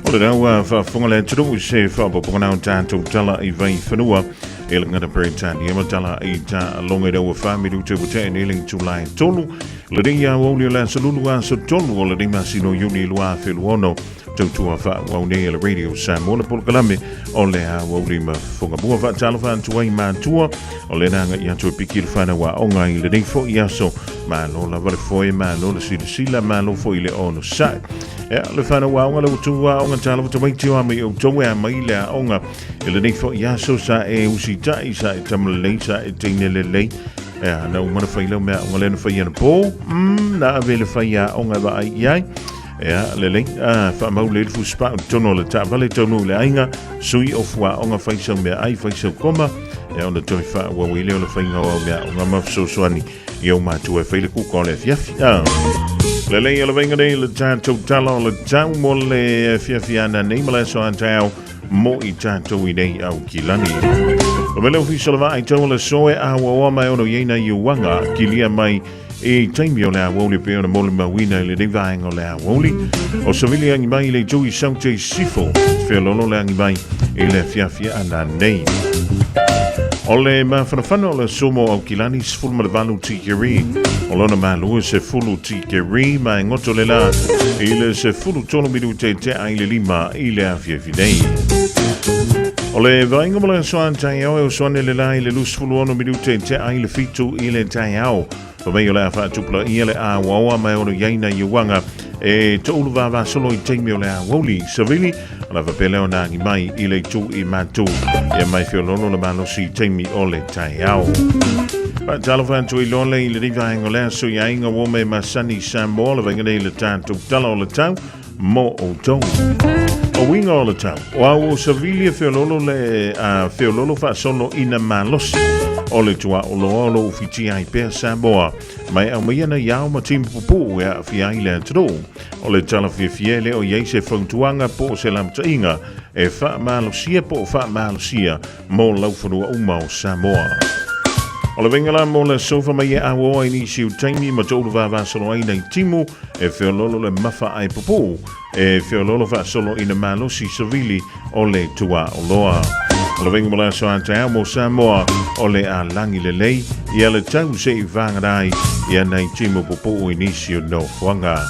O le rau whaafonga le atunuu se whaapopoga nao tātou tala i vai whanua e le ngata Peretania ma tala i tā longa i raua whaamiru te wate e neling tūlai tolu le rei a wauli o le asolulu aso tolu o le rima sino iuni lua whiluono tautua whaawau nei e le Radio Samoa le polokalame o le a wauli ma whonga mua whaatalo whaantuai mātua o le nanga i atu e piki le whanau a onga i le nei fo i aso malo lava le foe malo le silasila malo fo i le ono sai. Ea le whanau a onga le utua onga talo wata o mai o towe a mai le a onga e le nei fo i aso sa e usitai sa e tamalei sa e teine le lei. Ea na umana whailau mea onga lena whai ana pō na ave le whai a onga wa ai iai. Ea le lei wha mau le fu spa tono le ta vale tono le ainga sui o fua onga whaisau mea ai whaisau koma ea ona toi wha ua wile o le whainga o mea onga mawhasosoani i au mātua e whaile kuka o le fiafi. Le lei o le vainga nei le tātou tala o le tau mo le fiafi ana nei ma le aso antau mo i tātou i nei au ki lani. O mele ofisa le vaai tau o le soe a ua mai ono ieina i uanga ki lia mai e taimi o le awoli pe ona mole mawina i le nei vaenga o le awoli. O savili angi mai le tui saute sifo, whialolo le angi mai i le fiafia ana nei. O le mawhanawhana o le sumo au kilani sefulu ma le valu tikeri. O lona malua se fulu tikeri ma e ngoto le la i le se fulu tolu miru te te ai le lima i le afiafi nei. O le vainga mo le asoan tai au e o soane le la i le lusfulu ono miru te te ai le fitu i le tai au. Pa mei o le a whaatupula ia le a waoa mai ono iaina i uanga e toulu vava solo i teimi o le a wauli savili o la wapele o nāngi mai i le tū i mātū ia mai whiolono le malosi i teimi o le tai au. Faatalofa atu i loa le i lenei vaega o le aso i aiga ua me masani Samoa le vaega nei le tatou tala o le tau mo outou. O uiga o le tau, o au o savili e feololo le a feololo faasolo ina malosi o le tuaʻo loa o lo o fitia ai pea Samoa ma e aumaia nei ao ma timu pupuu e aafia ai le atunuu. O le tala fiafia e le o i ai se fautuaga po o se lamataʻiga e faamalosia po o faamalosia mo laufanua uma o Samoa. O le vaiga la mo le sofa mai e auoa i nisi o taimi ma toulu vavasolo ai nai timu e feololo le mafa ai pupuu e feololo faasolo ina malosi savili o le tuaʻo loa. O le vaiga mo le aso a taeao mo Samoa o le a lagi lelei ia le tau seʻi vagana ai ia nai timu pupuu i nisi o nofoaga.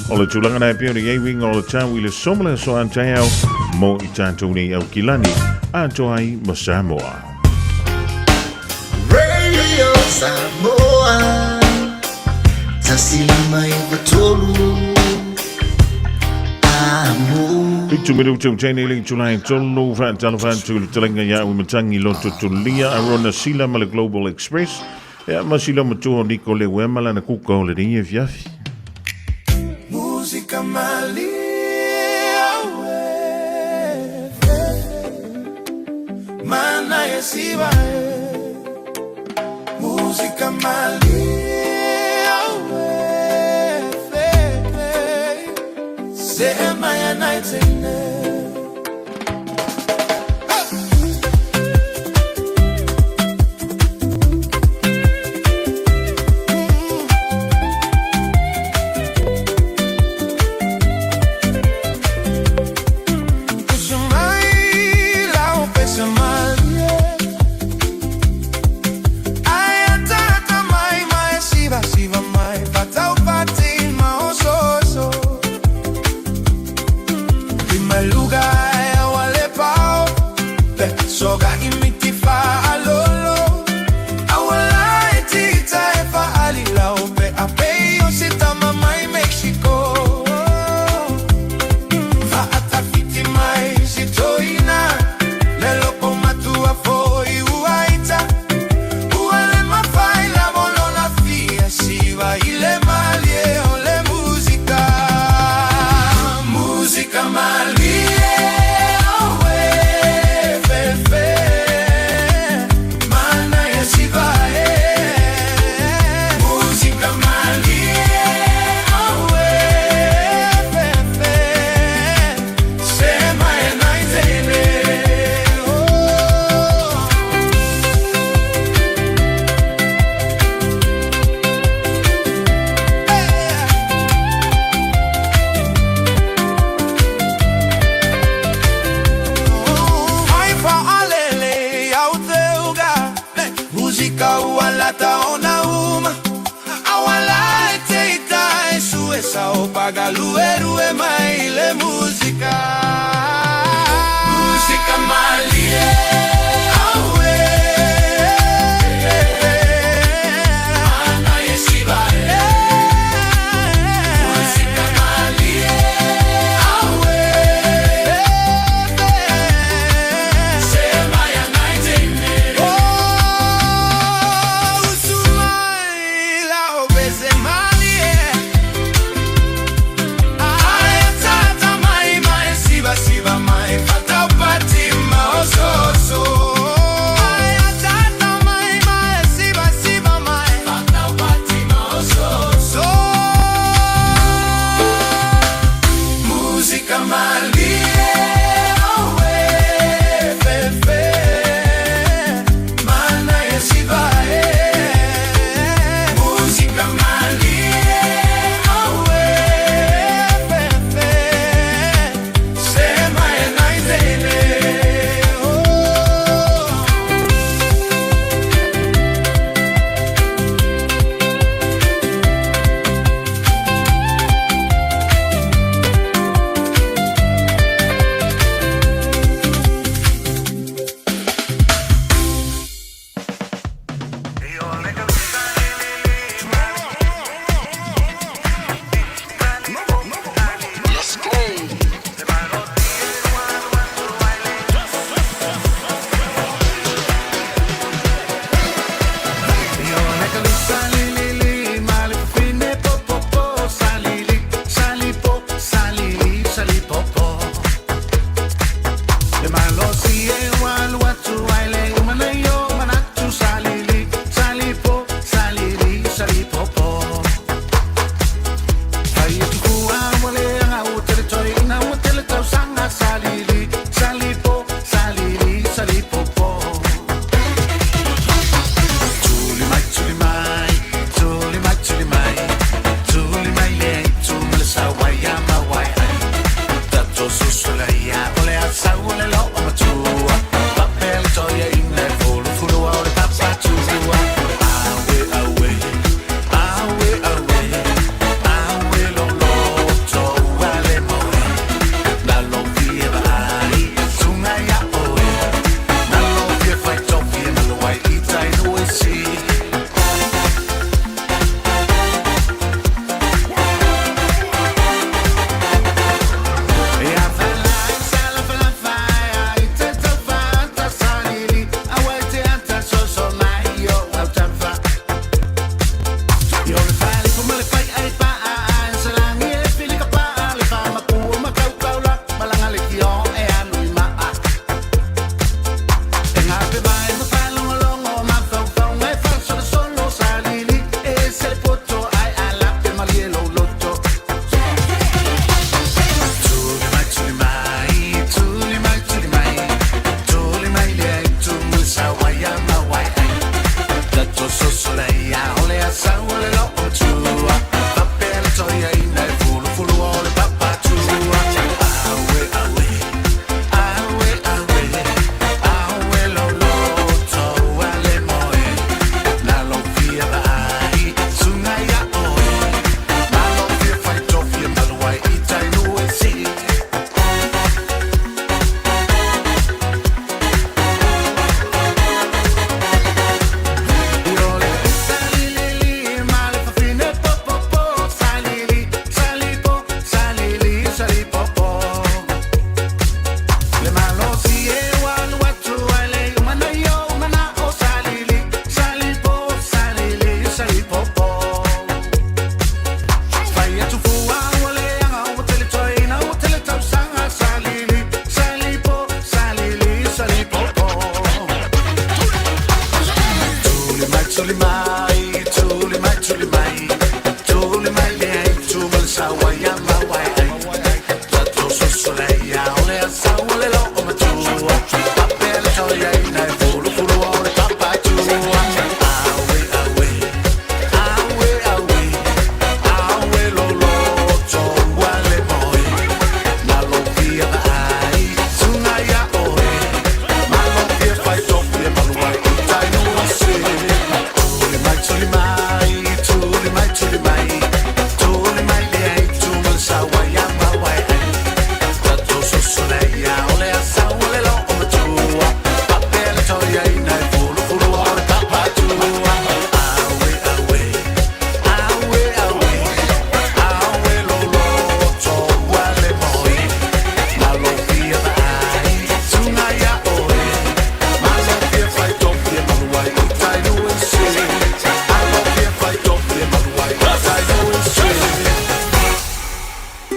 O le tulaga na e pei ona i ai uiga o le tau i le so ma le aso a taeao mo i tatou nei Aukilani atoa ai ma Samoa. Radio Samoa 153 Amu. Fitu minuti o tēnei le itula e tolu faatalofa atu i le talenga ia au i matangi loto tulia Arona Sila ma le Global Express. Ia ma sila matua o Niko Leuema lana kuka o lenei afiafi. Musika malie Mana e siva e Musika malie Se maya naitene.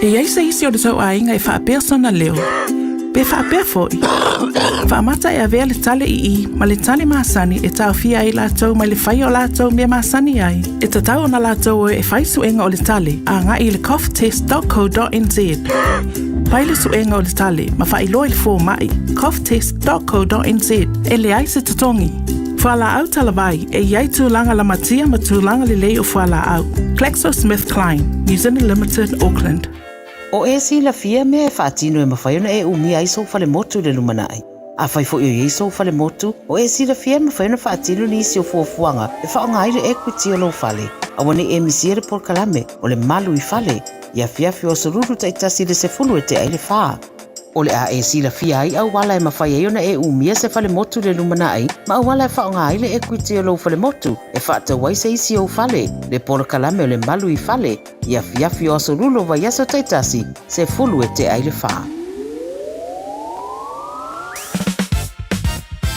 E i ai se isi o le tou aiga e faapea sona leo, pe faapea foi, faamata e avea le tale ii ma le tale masani e taofia ai latou mai le faia o latou mea masani ai. E tatau ona latou o e fai suega o le tale agai i le coughtest.co.nz. Fai le suega o le tale ma faailoa i le fomai coughtest.co.nz. E leai se totogi. Fualaau talavai, e i ai tulaga lamatia ma tulaga lelei o fualaau. GlaxoSmithKline, New Zealand Limited, Auckland. O e silafia mea e faatino e mafai ona e umia ai sou falemotu i le lumanai. Afai foi o i ai sou falemotu, o e silafia e mafai ona faatino nisi o fuafuaga e faaaoga ai le equity o lou fale. Aua ne i e misia le polokalame o le Malu i Fale i afiafi o aso Lulu taitasi i le 10 e tea ai le fa. O le a e silafia ai auala e mafai ai ona e umia se falemotu i le lumanai ma auala e faaaoga ai le equity o lou falemotu e faatau ai se isi ou fale, le polokalame o le Malu i Fale i afiafi o aso Lulu o vaiaso taitasi, 10 e tea ai le fa.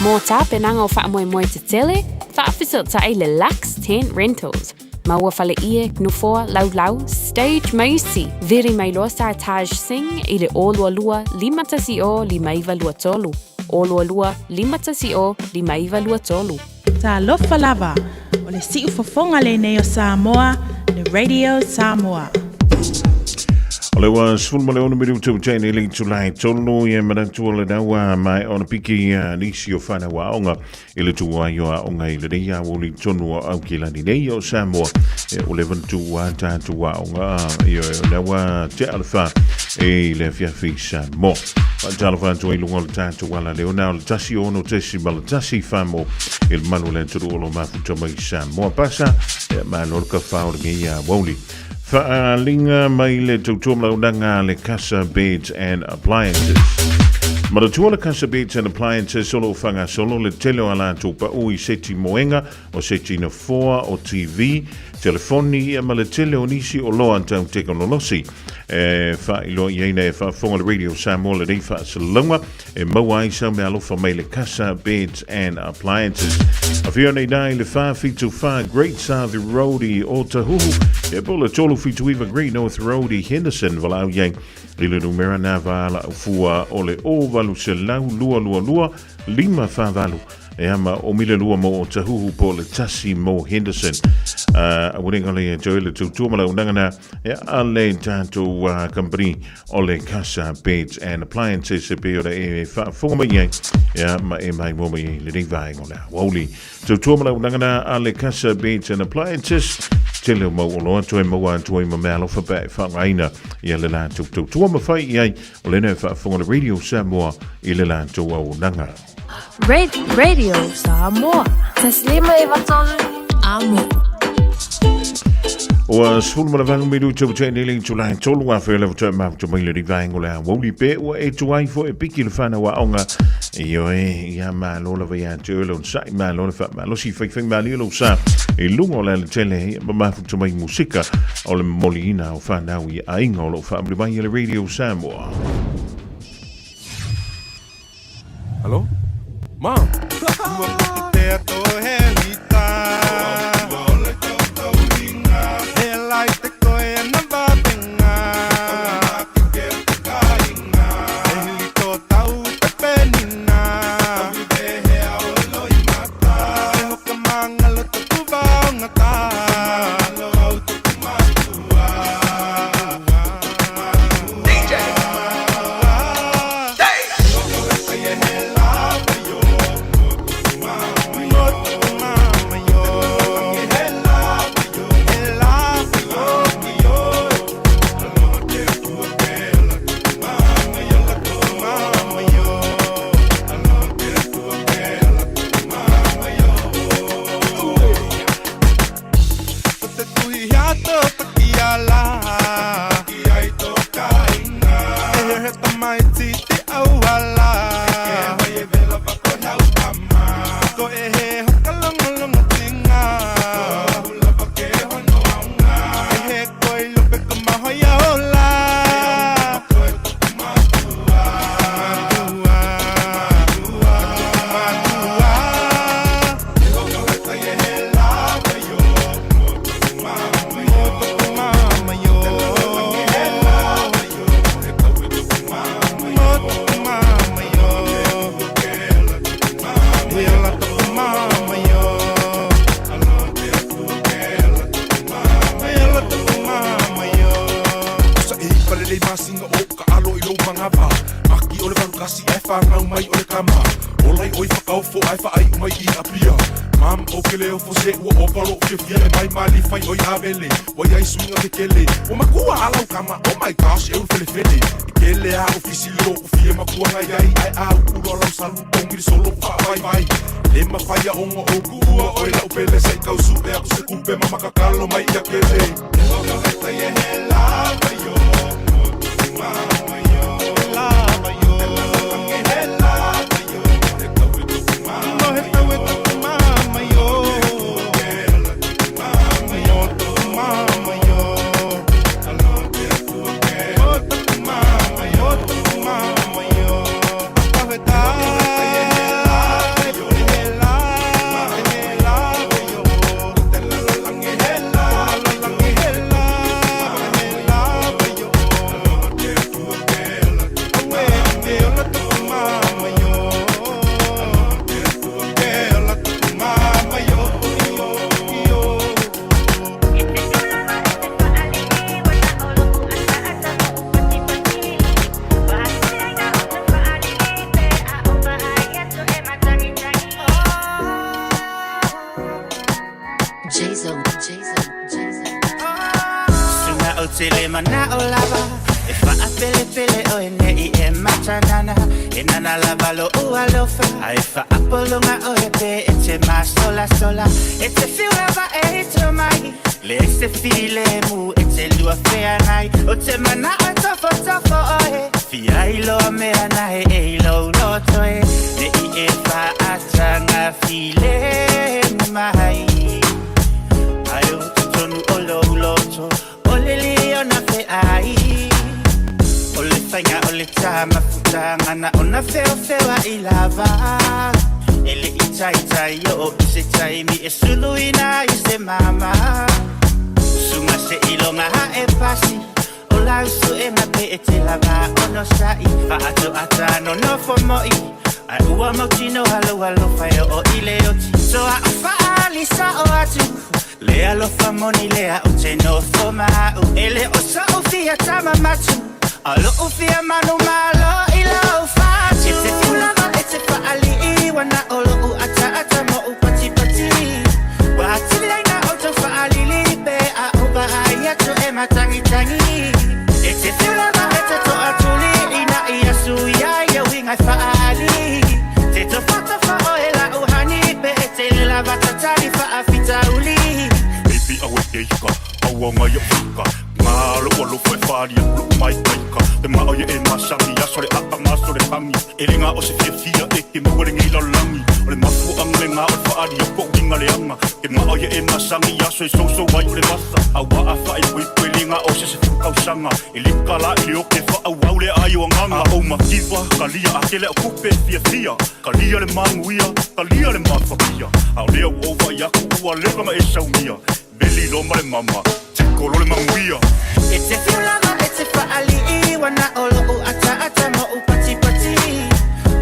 Mō tapenaga o faamoemoe tetele, faafesootai le Lux Tent Rentals. Maua fale ie, nofoa, laulau, stage ma isi. Veri mai loa Sartaj Singh i le 022 510 5923. 022 510 5923. Talofa lava, o le siufofoga lenei o Samoa, le Radio Samoa. O le ua 16 minutu tēnei le itula e tolu ia manatu o le naua mai ona piki ia nisi o whanau aonga i le tua ai o aonga i lenei aoli tonu o Aukilani nei o Samoa e o le vantu a tātu aonga ia o naua te alfa. i le afiafi Samoa. Faatalofa atu ai luga o le tatou ala leo na o le 16.1 famo i le malu o le atunuu o lo mafuta mai Samoa. Pasa, e malo le kafao o lenei aoauli. Faaaliga mai le tautua ma launaga a le Casa Beds and Appliances. Manatua le Casa Beds and Appliances o lo o faagasolo le tele o a latou pau i seti moega, o seti nofoa, o TV, telefoni ia ma le tele o nisi oloa tau tekonolosi. E faailoa i ai na e faafofoga le Radio Samoa lenei faasalalauga e maua ai sau meaalofa mai le Casa Beds and Appliances. Afio nei nā i le 474 Great South Road i Ōtahuhu, e po le 379 Great North Road i Henderson, valaau i ai i le numera nā vaala fua o le 0800 222 548. E ama o mile lua mo Otahuhu po le tasi mo Henderson. Aua le e toe le tautua ma launaga na e a le tātou company o le Casa Beds and Appliances e pei ona e faafofoga mai ai ia ma e maimoa mai ai lenei vaega o le aoauli. Tautua ma launaga na a le Casa Beds and Appliances tele o mau oloa toe maua atu ai ma meaalofa pe a e faaaogaina ia le latou tautua ma fai i ai o lena e faafofoga le Radio Samoa i le latou auaunaga. Radio Samoa. Taslima e vatolu amo. Ua 18 minuta ua tea nei le itula e tolu a whea lewa toe mafuta mai le rivaenga o le aoauli pe ua e tuai fo e piki le whanau aonga i oe ia malo lava ia te oe le onsa'i malo le faamalosi faifai malie lou sa i luga o le alatele ia ma mafuta mai musika o le momoliina o whanau i aiga o loo faamuli mai e le Radio Samoa. Hello? Mom? Pelepele oe nei e matanana E nana lava lo ua lofa Ai whaapolunga oe pe e te masola sola E te whiurava e hito mai Le se file mu e te lua whea nai O te mana o tofo tofo oe Fia ilo mea nae e ilo loto e Ne i e whaatanga file mai Ai o tonu o lo loto O le leo na fe ai O le whainga o le tama futanga na ona feo fewa i lava E le i tai tai o i se taimi e sulu ina i se mama Sunga se ilonga ha e pasi O lausu e mape e te lava ono sa'i Fa'ato ata no no fo moi Ai ua mautino halo halo whai o i le oti So a o whaali sa o atu Le alofa moni lea o te nofo ma'u E le o sa o fia tama matu Alo o fia manu malo i lau fatu E te fulava e te whaali i wana o lo u ata ata mo u pati pati Wa atili ai na o tau whaalili pe a o baai atu e matangi tangi E te fulava e te toa tuli ina i asu ia ia winga whaali Te tofatofa o e la uhani pe e te lela vatatali whaafita uli Baby awe keika, aua ngai o fika Ngā lo lo fai whāri a kulu mai kaika Te maa ia e masangi, aso le aka maso le hangi E le ngā o se fia fia e ke maua le ngei lalangi O le mafu anga le ngā o le whaari a ko inga le anga Te maa ia e masangi, aso e soso ai o le masa Aua a whae pui pui le ngā o se se fukau E le kala i le oke wha au le ai o anganga A o makiwa, kalia a kele o kupe fia fia Kalia le manguia, kalia le mafakia A o lea o vai aku ua levanga e saumia Veli lo male mama, te kolo le manguia E te whiulava e te whaali i wana o lo u ata ata mo u pati pati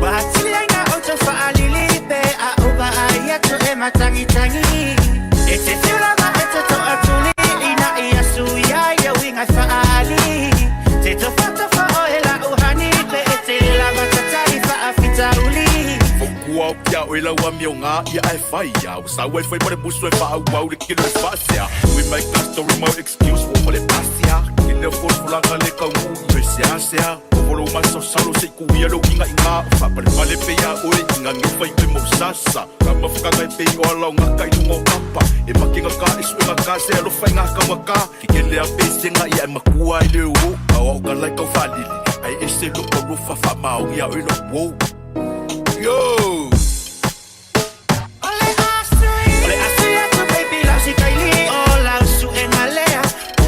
Wa atili ai na o tau whaalili pe a o baai atu e matangi tangi E te whiulava e te toa tuli ina i asu ia ia winga whaali Te tofatofa o e la uhani pe e te lava tatari whaafita uli Fokua o kia o e lau ami o ngā ia e whai ia O sa ue whai mare musu e wha au le kilo e whasia We make a story mo excuse mo le pasia Ke leo fol-folanga le kaungu i sea sea O volo maso salo se ku ia lo inga inga O whapare pale pe ia oe inga nge whai pe mo sasa Ka mawhakanga e pe o ala o ngā kai nungo papa E makinga ka e suenga ka se alo whai ngā kamaka Ke kele a pe senga ia e makua i le o Ka o ka lai kau whalili Ai e se lo ka rufa wha maongi a oe lo wo Yo! Ole asu atu baby lau si kaili O lau su e ngalea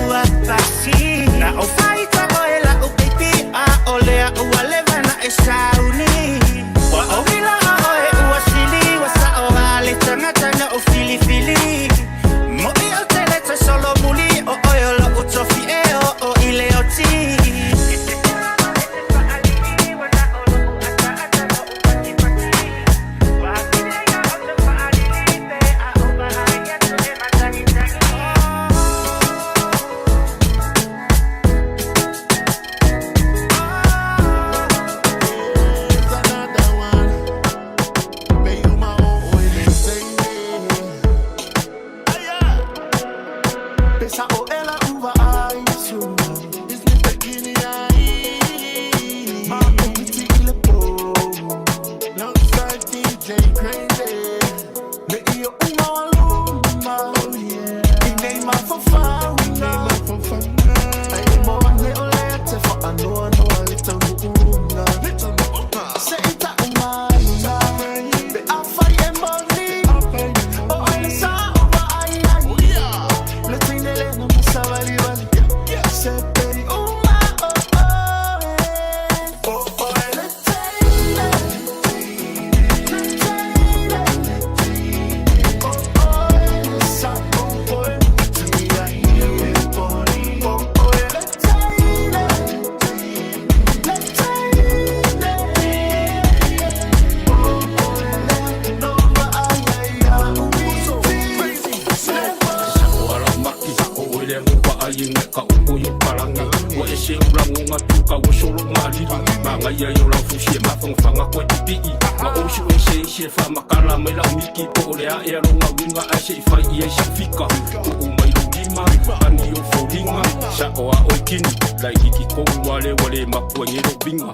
ua pasi Na o whaita o e lau baby A o lea ua lewa na e sauni Wa o wila o e ua sili Wa sa o ale tangata na o fili fili Mo i o te leta solo muli O oe o lo utofi e o o ile o ti lima Ani o foliga Sa'o a oe kini Laititi ko'u ale ua lē makua i nei lou viga.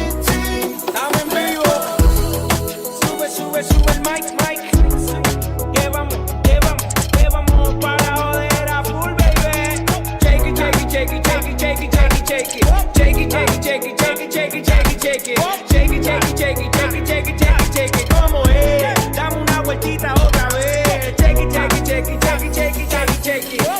Estamos en vivo. Sube, sube, sube el mic, mic. Que vamos, que vamos, que vamos para joder a full, baby. Shake it, shake it, shake it, shake it, shake it, shake it, shake it. Shake it, shake it, shake it, shake it, shake it, shake it, shake it. Shake it, shake it, shake it, shake it, shake it, shake it, shake it. ¿Cómo es? Dame una vueltita otra vez. Shake it, shake it, shake it, shake it, shake it, shake it, shake it.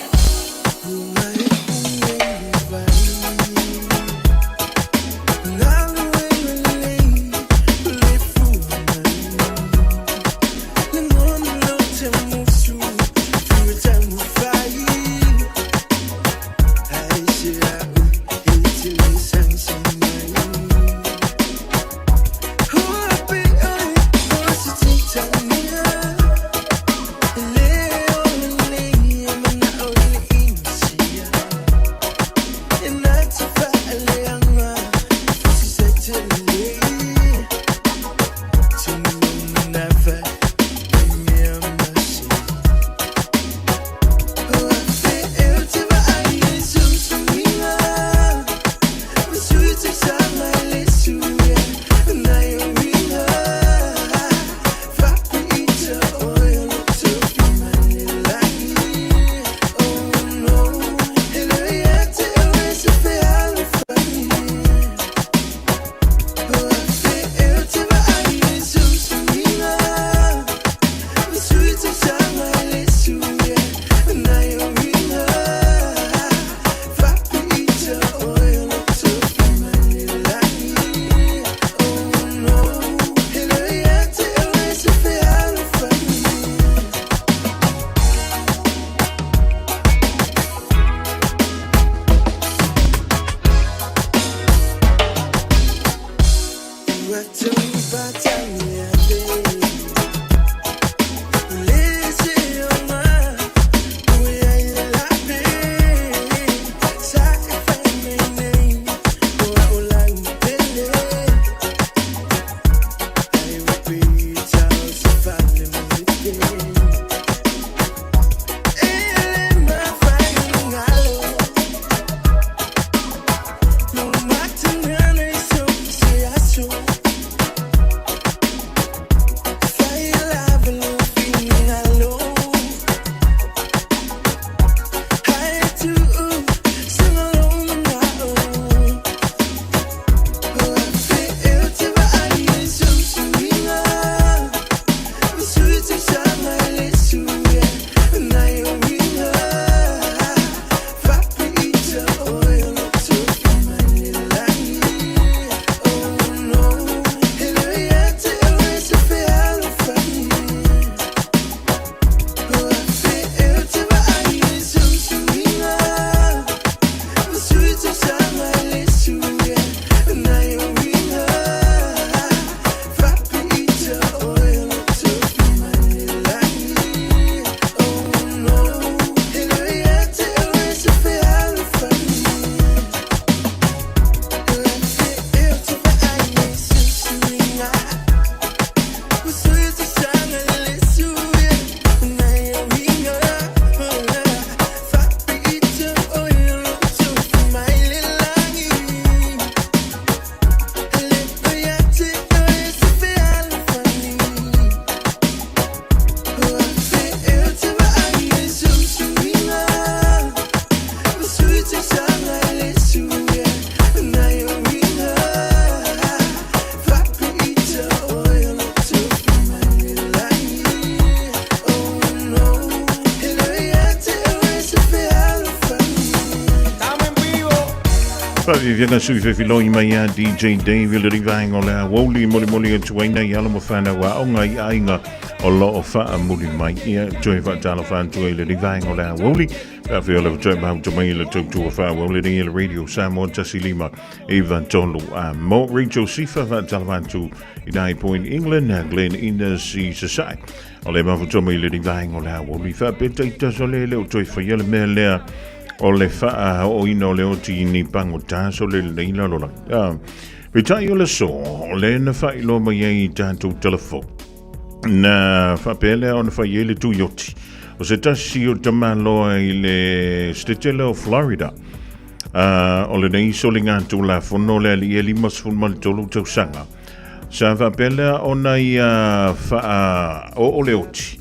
Faaviaviaga sui fefiloi mai ia DJ Dave i le vaega o le aoauli molimoli atu ai nei alo ma fanau aoga i aiga o lo o faamuli mai. Ia toe faatalofa atu ai i le vaega o le aoauli. Pe o le toe mahuta mai i le tautua faaauau lenei e le Radio Samoa 15 9 3 a mo Rachel Sifa faatalofa atu i Nai Point England, Glenn Innes i Sasae. O le mafuta mai le vaega o le aoauli faapea taitasi o le le o toe faia le mea lea o le faaooina o le oti i ni pagota so le lenei lalolagi. Ah, peitai o le aso, o le na faailoa mai ai i tatou telefoni. Na faapea lea ona fai ai le tui oti. O se tasi o tamaloa i le setetele o Florida. O lenei soliga tulafono le alii e 53 tausaga. Sa faapea lea ona ia faaoo le oti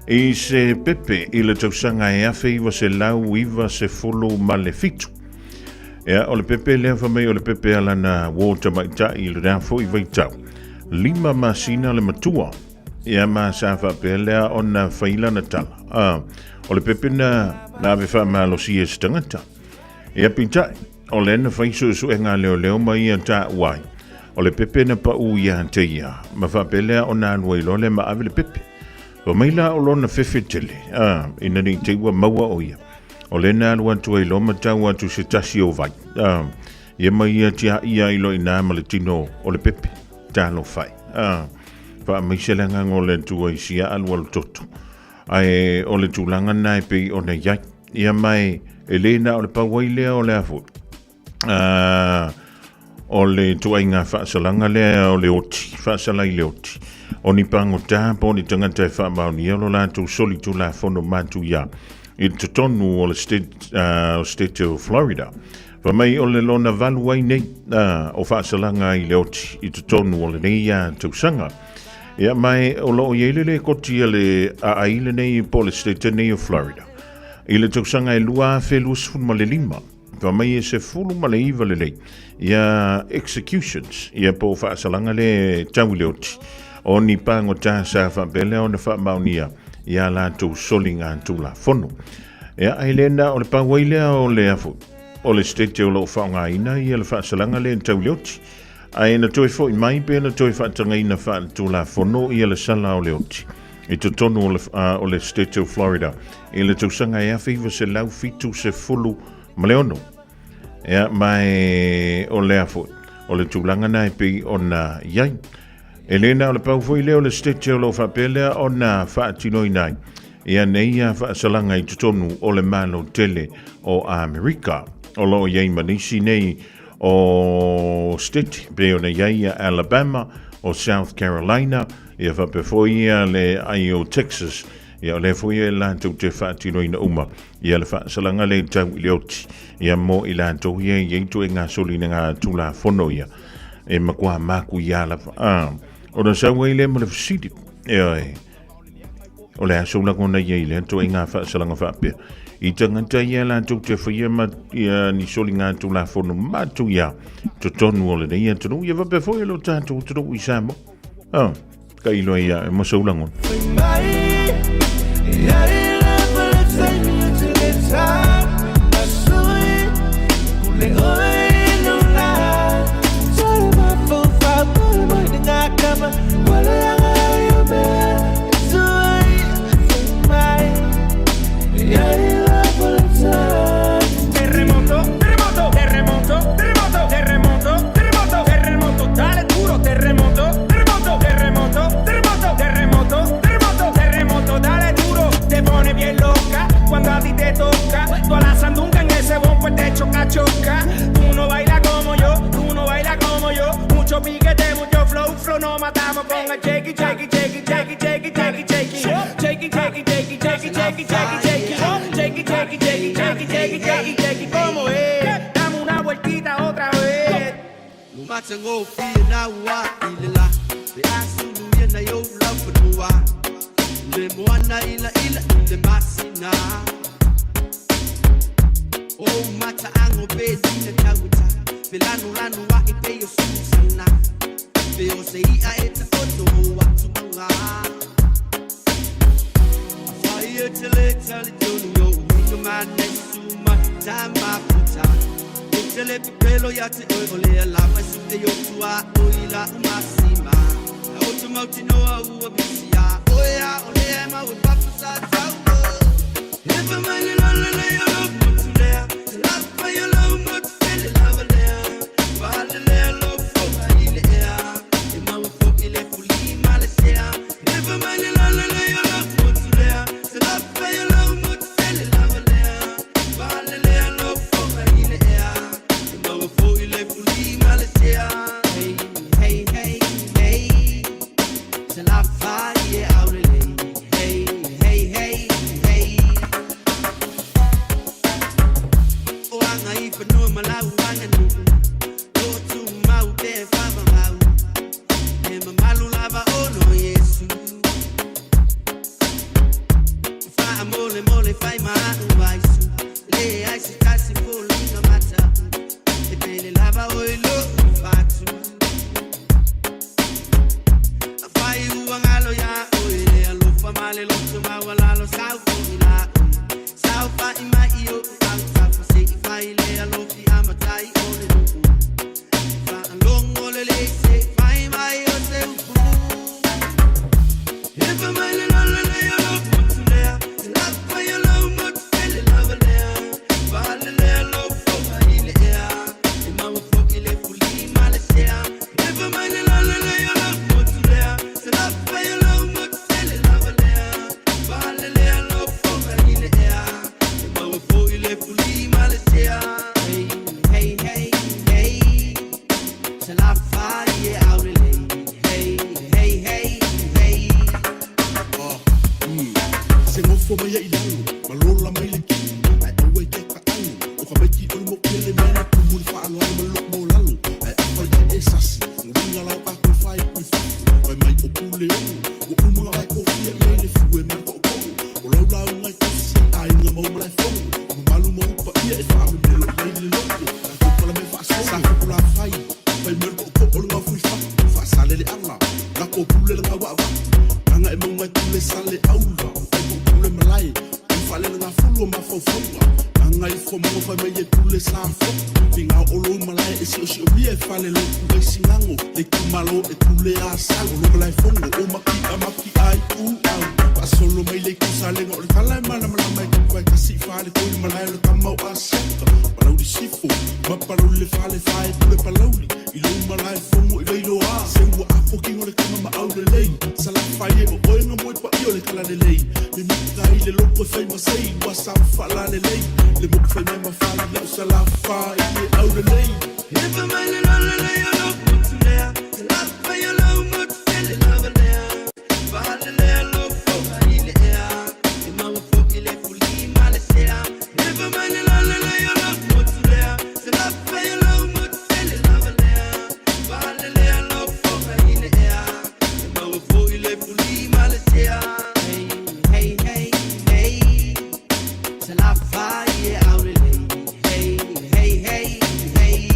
i se pepe i le tausaga e 1997. Ia, o le pepe lea fai mai o le pepe a lana uō tamaitai i lena foi vaitau. 5 masina le matua. Ia ma sa faapea lea ona fai lana tala. Ah, o le pepe na, na ave faamalosi e se tagata. Ia peitai, o lea na fai suesuega a leoleo ma ia taua ai. O le pepe na paʻu ia te ia, ma faapea lea ona alu ai loa lea ma ave le pepe. Fai mai la o lona fefe tele, a, ina ne i te i ua maua o ia. O lea na alu atu ai loa ma tau atu se tasi o vai, a, ia ma ia tiaʻi ai loa i ina ma le tino o le pepe. Talofa e. A, faamaise le agaga o le Atua i si alualu toto. Ae o le tulaga lena e pei ona i ai. Ia ma e le na o le pau ai lea o le a foi. O le ituaiga faasalaga lea o le oti, faasala i le oti. O ni pagota po o ni tagata e faamaonia lo latou solitulafono matuia i totonu o le state, o state o Florida. Fai mai o le lona valu ai nei o faasalaga i le oti i totonu o lenei tausaga. Ia ma e o lo o i ai le lekoti a le aai lenei po o le state nei o Florida. I le tausaga e 2025, fai mai e 19 lelei ia executions, ia po o faasalaga le tau i le oti, o ni pagota sa faapea lea ona faamaonia ia latou soliga tulafono. Ia, ai le na o le pau ai lea o le afu, o le state o lo o faaaogaina ia le faasalaga lea tau i le oti. Ae na toe foi mai pe na toe faatagaina faaletulafono ia le sala o le oti i totonu o le, o le state o Florida i le tausaga e 1976. Ia, ma e, o lea foi, o le tulaga na e pei ona i ai. E le na o le pau foi lea o le state o lo o faapea lea ona faatinoina ai ia nei ia faasalaga i totonu o le Malo tele o Amerika. O lo o i ai ma nisi nei o state pei ona i ai ia Alabama, o South Carolina, ia faapea foi ia le ai o Texas, ia o lea foi e latou te faatinoina uma ia le faasalaga le tau i le oti, ia mo i latou ia i ai ituaiga soliga tulafono ia e matua makuia lava. Ah, ona sau ai lea ma le fesili, ioe, O le aso lagona ia i lea ituaiga faasalaga faapea. I tagata ia latou te faia ma ia ni soliga tulafono matuia totonu o lenei atunuu ia faapea foi lo tatou atunuu i Samoa. Ah, ka iloa ia e mo sou lagona. Se le pepelo ia te oe o lea lava e su'e i o tuaʻo i la'u masima. A o te mautinoa ua misi iā oe a o lea e mau e papa sa tauo. E fai mai le lalelei o lou motu lea, se lafai o lou motu tele lava lea. Faalelea lou foga i le ea, e maua fo'i le fuli ma le sea. E fai mai le lalelei o lou motu lea, se lafai o lou motu tele lava lea. Faalelea lou foga i le ea, e maua fo'i le fuli ma le sea. Hey, hey, hey, hey, se lafai e aulelei. Hey, hey, hey, hey. O aga i fanua ma lau aganuu, o tumau pe faavavau, e mamalu lava ona o Iesu. Faamolemole fai ma a'u aisu, leai se tasi foliga mata'u, e pele lava oe lo'u fatu. Afai ua galo iā oe le alofa ma le loto maualalo, sau fo'i la oe, saofa'i mai i o'u autafa, se'i fai le alofi amatai o le nu'u. Faalogo lelei se'i fai mai o se upu. E fai mai le lalelei o lou motu lea, se lafai o lou motu tele lava lea. Faalelea lou foga i le ea, e maua fo'i le fuli ma le sea. E fai mai le lalelei o lou motu lea, se lafai o lou motu tele lava lea. Faalelea lou foga i le ea, e maua fo'i le fuli ma le sea. Hey, hey, hey, hey, se lafai e aulelei. Hey, hey, hey, hey. Se gofo mai ai lalo, ma lola mai le kini, ai aua i ke ta'alo, o ka maiki o le moʻu le mea na tumu le fa'aloalo ma lo'u maulalo, ai afai ai e sasi, uiga lau a koe fai kui fafu, fai mai o pule ono, ua uma ai kofia i ai le fue ma le to'oto'o, o lau lauga i tosi, aiga mau malae fono, o mamalu ma upa ia e fa'amemelo i ai le loto, tatou palame fa'asolo, sa fuku la fai, fai mai le to'oto'o o le gafu i fatu, fa'asale le ala, lako pule le gaua'avatu, gaga e mauga e pule sale aula, o tai pule malae, ai fa'alele gafulu o mafaufauga, gaga i fomoga fai mai e pule sa fotu, figao o lou malae e si'osi'omia e fale lotu ai sigago, le itumalo e pule asau, o lo malae fogo o maki'a maki'a ai u'au, fa'asolo mai le itusalega o le tala e malamalama e tupu ai kasi i fale toi le malae o le tama o Asiata, palauli sifo, ma palauli le fale fae pule palauli, i lou malae fogo i vailoā, se ua afokiga o le tama ma aulelei, salafai e o oe ga moe paia o le talalelei, mimita ai le loto e fai masei, ua sa fa'alalelei, le moku fai mai ma fai la'u salafai e aulelei. E fai mai le lalelei o lou motu lea, se lafai o lou motu tele lava lea. Faalelea lou foga i le ea, e maua fo'i le fuli ma le sea. E fai mai le lalelei o lou motu lea, se lafai o lou motu tele lava lea. Faalelea lou foga i le ea, e maua fo'i le fuli ma le sea. Hey, hey, hey, hey, se lafai e aulelei. Hey, hey, hey, hey.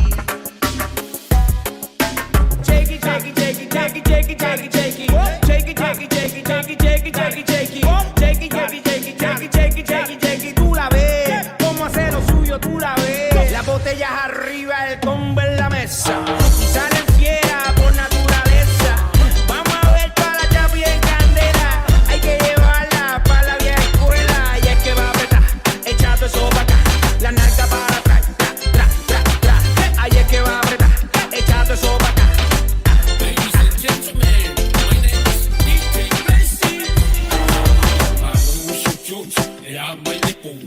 Shake it, shake it, shake it, shake it, shake it, shake it, shake it. Shake it, shake it, shake it, shake it, shake it, shake it, shake it. Shake it, shake it, shake it, shake it, shake it, shake it, shake it. Tú la ves, cómo hace lo suyo, tú la ves. Las botellas arriba, el combo en la mesa. Y salen fiera por naturaleza. Vamos a ver toda la chapi en candela. Hay que llevarla pa' la vieja escuela. Y es que va a apretar, echando eso pa' acá. La nalga para atrás, tra, tra, tra, tra. Ahí es que va a apretar, echando eso pa' acá. Ladies and gentlemen, my name is DJ Blessing. E a mai le pou,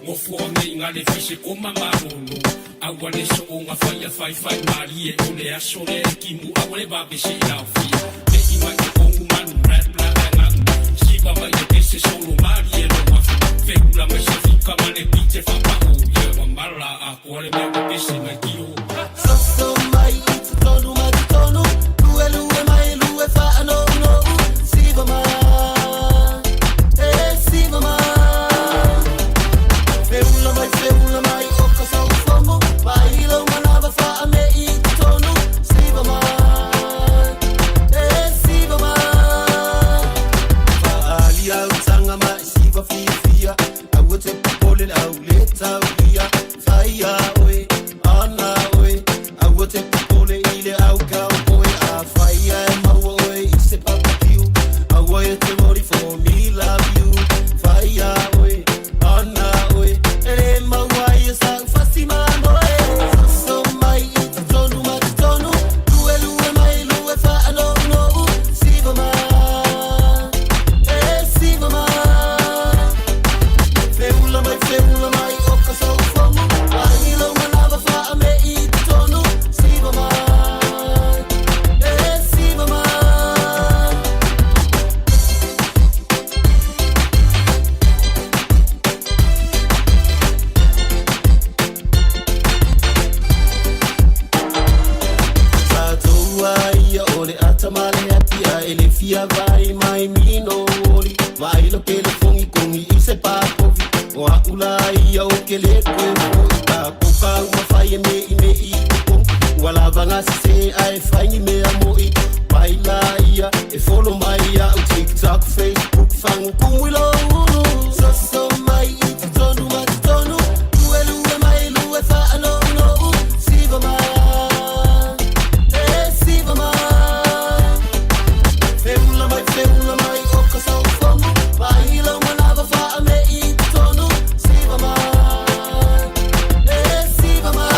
ngofua nei ngā le fise ko mamarolo. Aua le so o ngā whai a whai whai mari e o le aso le e kimu aua le babe se i lau fia. Me i mai te kongu manu rap la e ngangu. Siva mai e pese solo mari e lo wafu. Whekula mai se fika ma le pite whapao. Ia wa mala a koa le mea wa pese mai kio. Soso mai i totonu ma totonu, lue lue mai lue fa'anounou, siva mai, e siva mai. Feula mai feula mai o ka saufogo, mai lau manava fa'ame'i i totonu, siva mai, e siva mai. Fa'alia utaga ma e siva fiafia, aua te popole le au le taulia, faia oe ana. ni ae fai ni mea mo'i. Mai la ia e follow mai ia'u TikTok, Facebook, fagu kumu i lou ulu. Soso mai i totonu ma totonu, luelue mai lue faanounou. Siva mai, e siva mai. Feula mai, feula mai o ka saufogu, mai lou manava faame'i i totonu. Siva mai, e siva mai.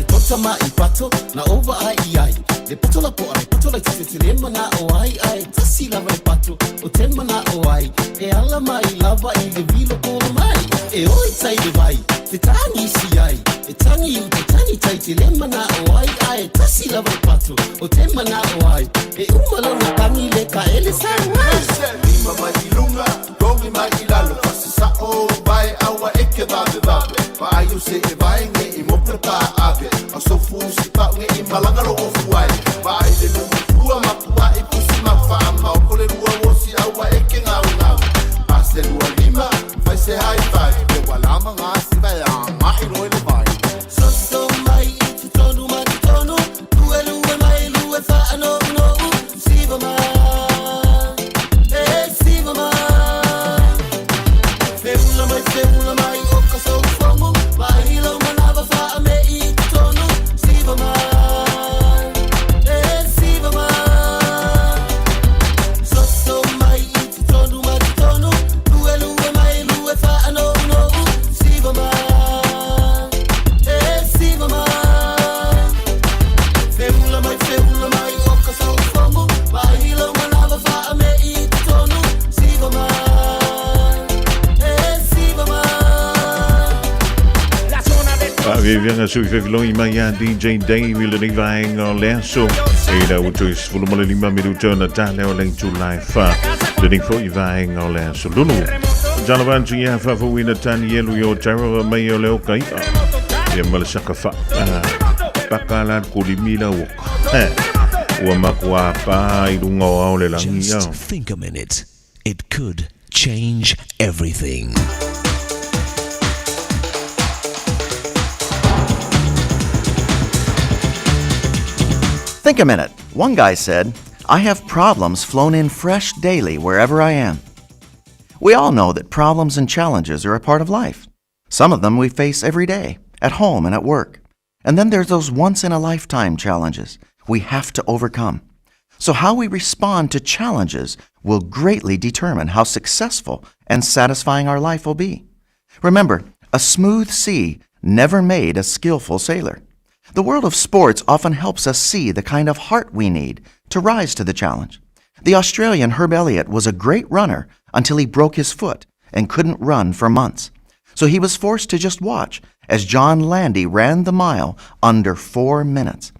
E tota ma'i pato na ou vaai i ai Le poto la po'a le poto laitiiti e te le mana'o ai Ae tasi lava le pato o te mana'o ai E ala mai lava i le vilo kola mai E o i tai le vai te tagisi ai E tagi i uta tagi tai te le mana'o ai Ae tasi lava le pato o te mana'o ai E uma lona tagi le kaele sa ai. Lima mai i luga, togi mai i lalo, Fasisa'o vae aua e ke vavevave, Vaai o se'e vae ge'i mo pepa ave, A sofu sipa'u ge'i malaga lo ofu ai, Vaai le lumu fua mapua'i pusi mafa'a maopo le lua uosi aua e ke gaugau, A se lua lima, fai se high five, Le ua lama gasi vae aga'i loe le vai. Soso mai i totonu ma totonu, Luelue mai lue faanounou. Siva mai, e siva mai. Feula mai, feula mai o ka saufogu, Mai lou manava faame'i i totonu. Siva mai, e siva mai. Soso mai i totonu ma totonu, Luelue mai lue faanounou. Siva mai, e siva mai. Feula mai, feula mai o ka saufogu, Mai lou manava faame'i i totonu. Siva mai, e siva mai. Faaviaviaga sui feviloi mai ia DJ Dave i lenei vaega o le aso. E la ua toe 15 minuta ona tale o le itula e 4. Lenei fo'i vaega o le aso lulu. Talofa atu ia faafouina Tanielu i Aotearoa mai o le oka i'a. Ia ma le saka fa. Paka la kolimi la oka. Ua makuā pā i luga o ao le lagi. Just think a minute. It could change everything. Think a minute. One guy said, I have problems flown in fresh daily wherever I am. We all know that problems and challenges are a part of life. Some of them we face every day, at home and at work. And then there's those once in a lifetime challenges we have to overcome. So, how we respond to challenges will greatly determine how successful and satisfying our life will be. Remember, a smooth sea never made a skillful sailor. The world of sports often helps us see the kind of heart we need to rise to the challenge. The Australian Herb Elliott was a great runner until he broke his foot and couldn't run for months. So he was forced to just watch as John Landy ran the mile under 4 minutes.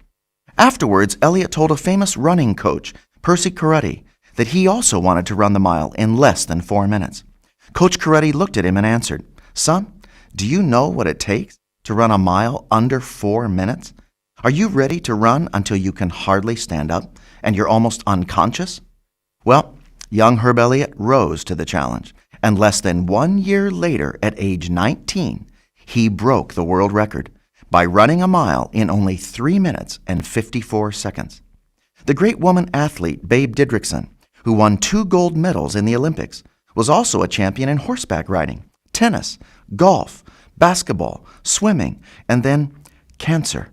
Afterwards, Elliott told a famous running coach, Percy Cerutty, that he also wanted to run the mile in less than 4 minutes. Coach Cerutty looked at him and answered, Son, do you know what it takes to run a mile under 4 minutes? Are you ready to run until you can hardly stand up and you're almost unconscious? Well, young Herb Elliott rose to the challenge, and less than 1 year later, at age 19, he broke the world record by running a mile in only 3 minutes and 54 seconds. The great woman athlete Babe Didrikson, who won 2 gold medals in the Olympics, was also a champion in horseback riding, tennis, golf, basketball, swimming, and then cancer.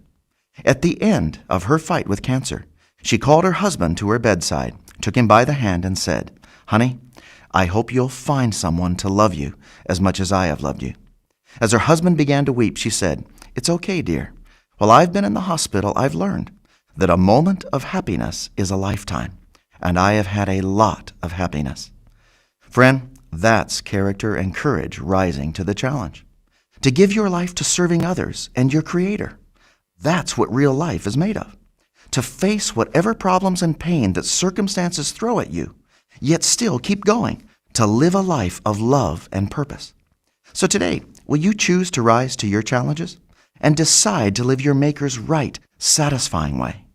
At the end of her fight with cancer, she called her husband to her bedside, took him by the hand, and said, Honey, I hope you'll find someone to love you as much as I have loved you. As her husband began to weep, she said, It's okay, dear. While I've been in the hospital, I've learned that a moment of happiness is a lifetime, and I have had a lot of happiness. Friend, that's character and courage rising to the challenge. To give your life to serving others and your Creator. That's what real life is made of. To face whatever problems and pain that circumstances throw at you, yet still keep going, to live a life of love and purpose. So today, will you choose to rise to your challenges and decide to live your Maker's right, satisfying way?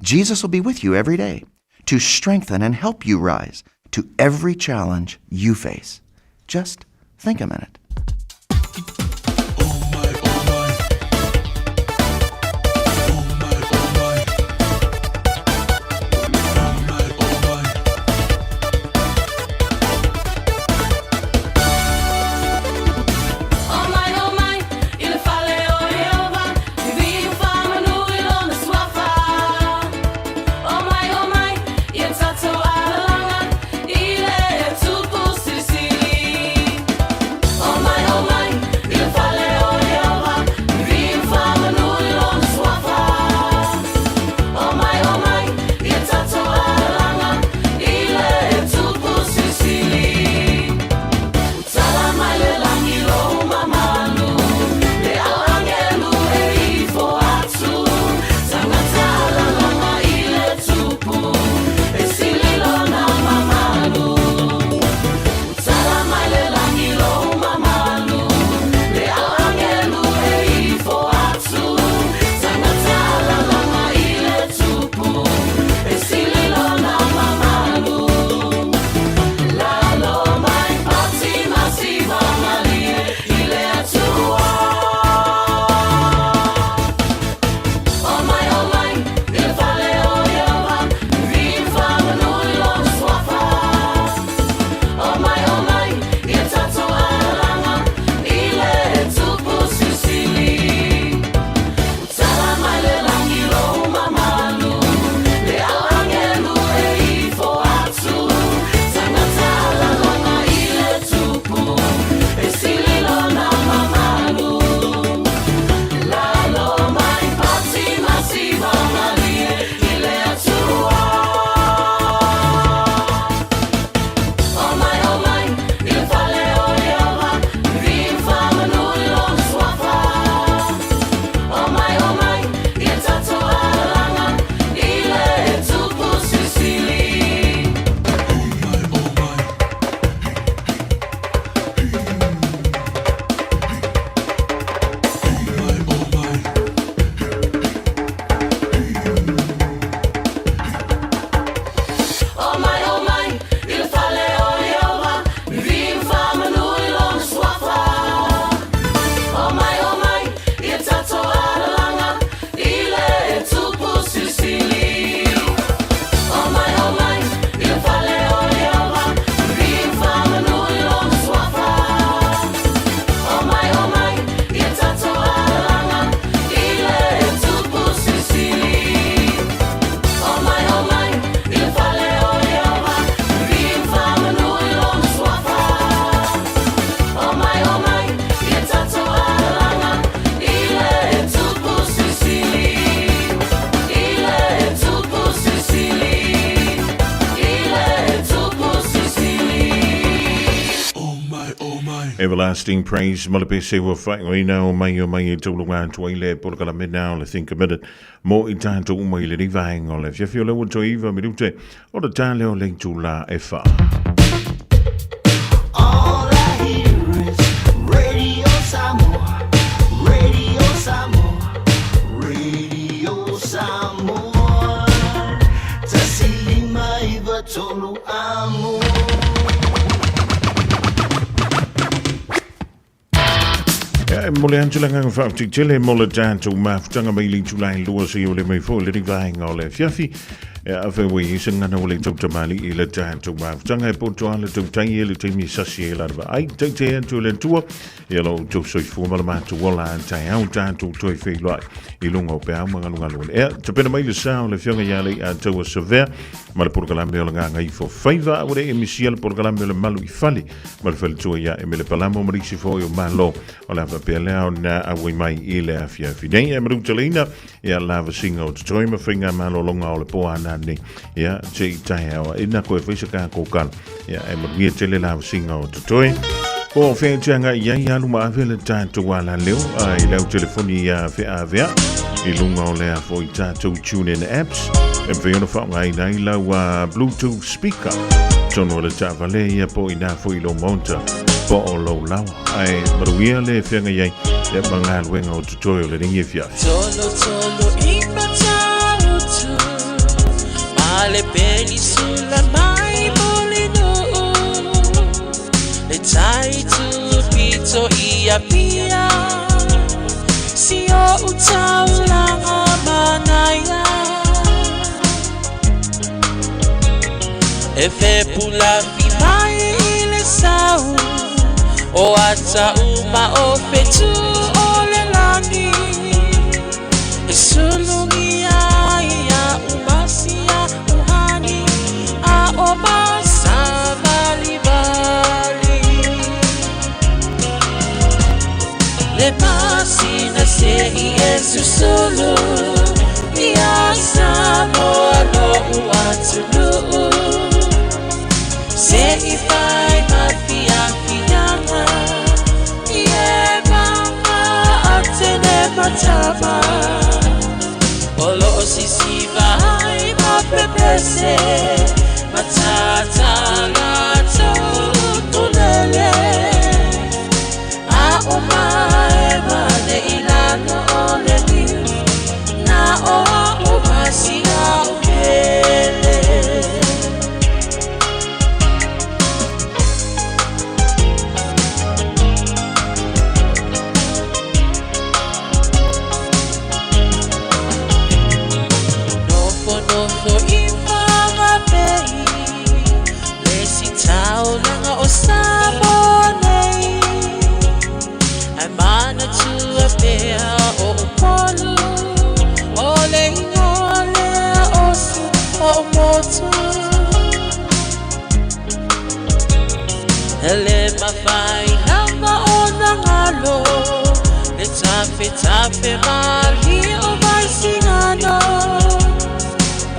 Jesus will be with you every day to strengthen and help you rise to every challenge you face. Just think a minute. Everlasting Praise ma le pese ua faaigoaina o mai o mai e tauluga atu ai le polokalame na o le Think a Minute mo i tatou uma i lenei vaega o le afiafi o lea ua toe 9 minute o le ta lea o le itula e 4. All I hear is Radio Samoa, Radio Samoa, Radio Samoa. 105 3 amo. Ia, e momoli atu le agaga faafetai tele mo le tatou mafutaga mai le itula e 2 seia ole mai foi i lenei vaega o le afiafi. Ia, afai ua i ai se gagana ua le tautamalii i le tatou mafutaga, e poto lava le tautai e le taimi e sasi ai la le vaai. Taitai atu e le Atua ia lo outou soifua ma le matou ola a taeao tatou toe feiloai i luga o peau ma galugalu o le ea. Tapena mai le sa o le Afioga ia Leiataua Savea ma le polokalame o le Gagaifo Faiva, a ua le e misia le polokalame o le Malu i Fale ma le faletua ia Emele Palamo ma nisi foi o Malo o le a faapea lea ona auai mai i le afiafi nei. E malutaleina ia lavasiga o totoe ma faiga malologa o le po ana nei ia te i taeao ina koe fai se kako kala ia e manuia tele lavasiga o totoe. Po o whea te anga i ai alu ma ave le tātou ala leo a i lau telefoni ia whea i lunga o lea foi tātou TuneIn apps e mwhai ona whaongaina i lau Bluetooth speaker tonu o le taavale ia po i nā foi lou maota po o lou lawa ae manuia le feagai ai ia ma galuega o totoe o lenei afiafi. Tolo tolo i Matautu Ma le penisula mai Mulinuu Le tai tu pito i Apia Si o utaulanga manaia E fepulafi mai i le sau O ata uma o fetu o le lagi E sulugia ia umasia uhani A o masavalivali Le masina se i e susulu Ia Samoa lo'u atunuu Se i fai ma fiafiaga I e maga atene matama O loo sisiva ai ma pepese Matata latou tulele A o mae mane i lalo o le liu Na o a'u masia o pele. Nofonofo i Whanganui Le sitaulaga o Samoa nei Ae manatua pea o Upolu O le igoa lea o si o'u motu E le mafai lava ona galo Le tafetafe malie o Vaisigano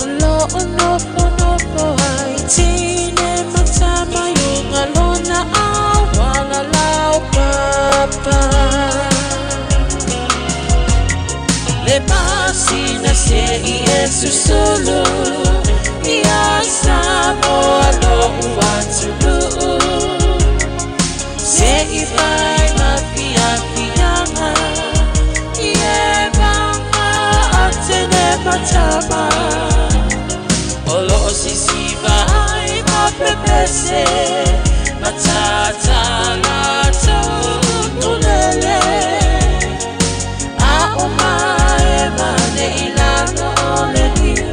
O loo nofonofo ai tine ma tama i uga lona auala laupapa Le masina se i e susulu Ia Samoa lo'u atunuu Se i fai ma fiafiaga I e maga atene matama O loo sisiva ai ma pepese Matata latou tulele A o mae mane i lalo o le niu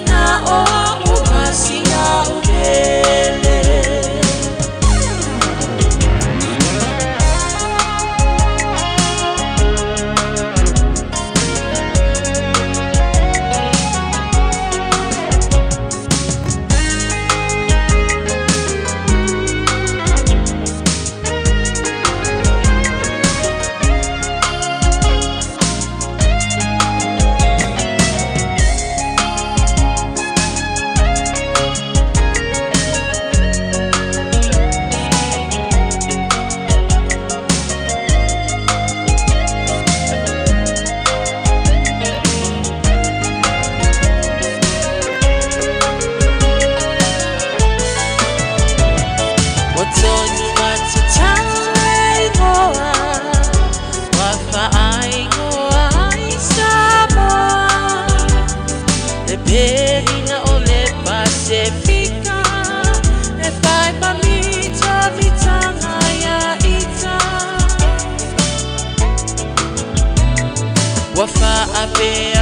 Na o a'u masia o pele. Ua faapea.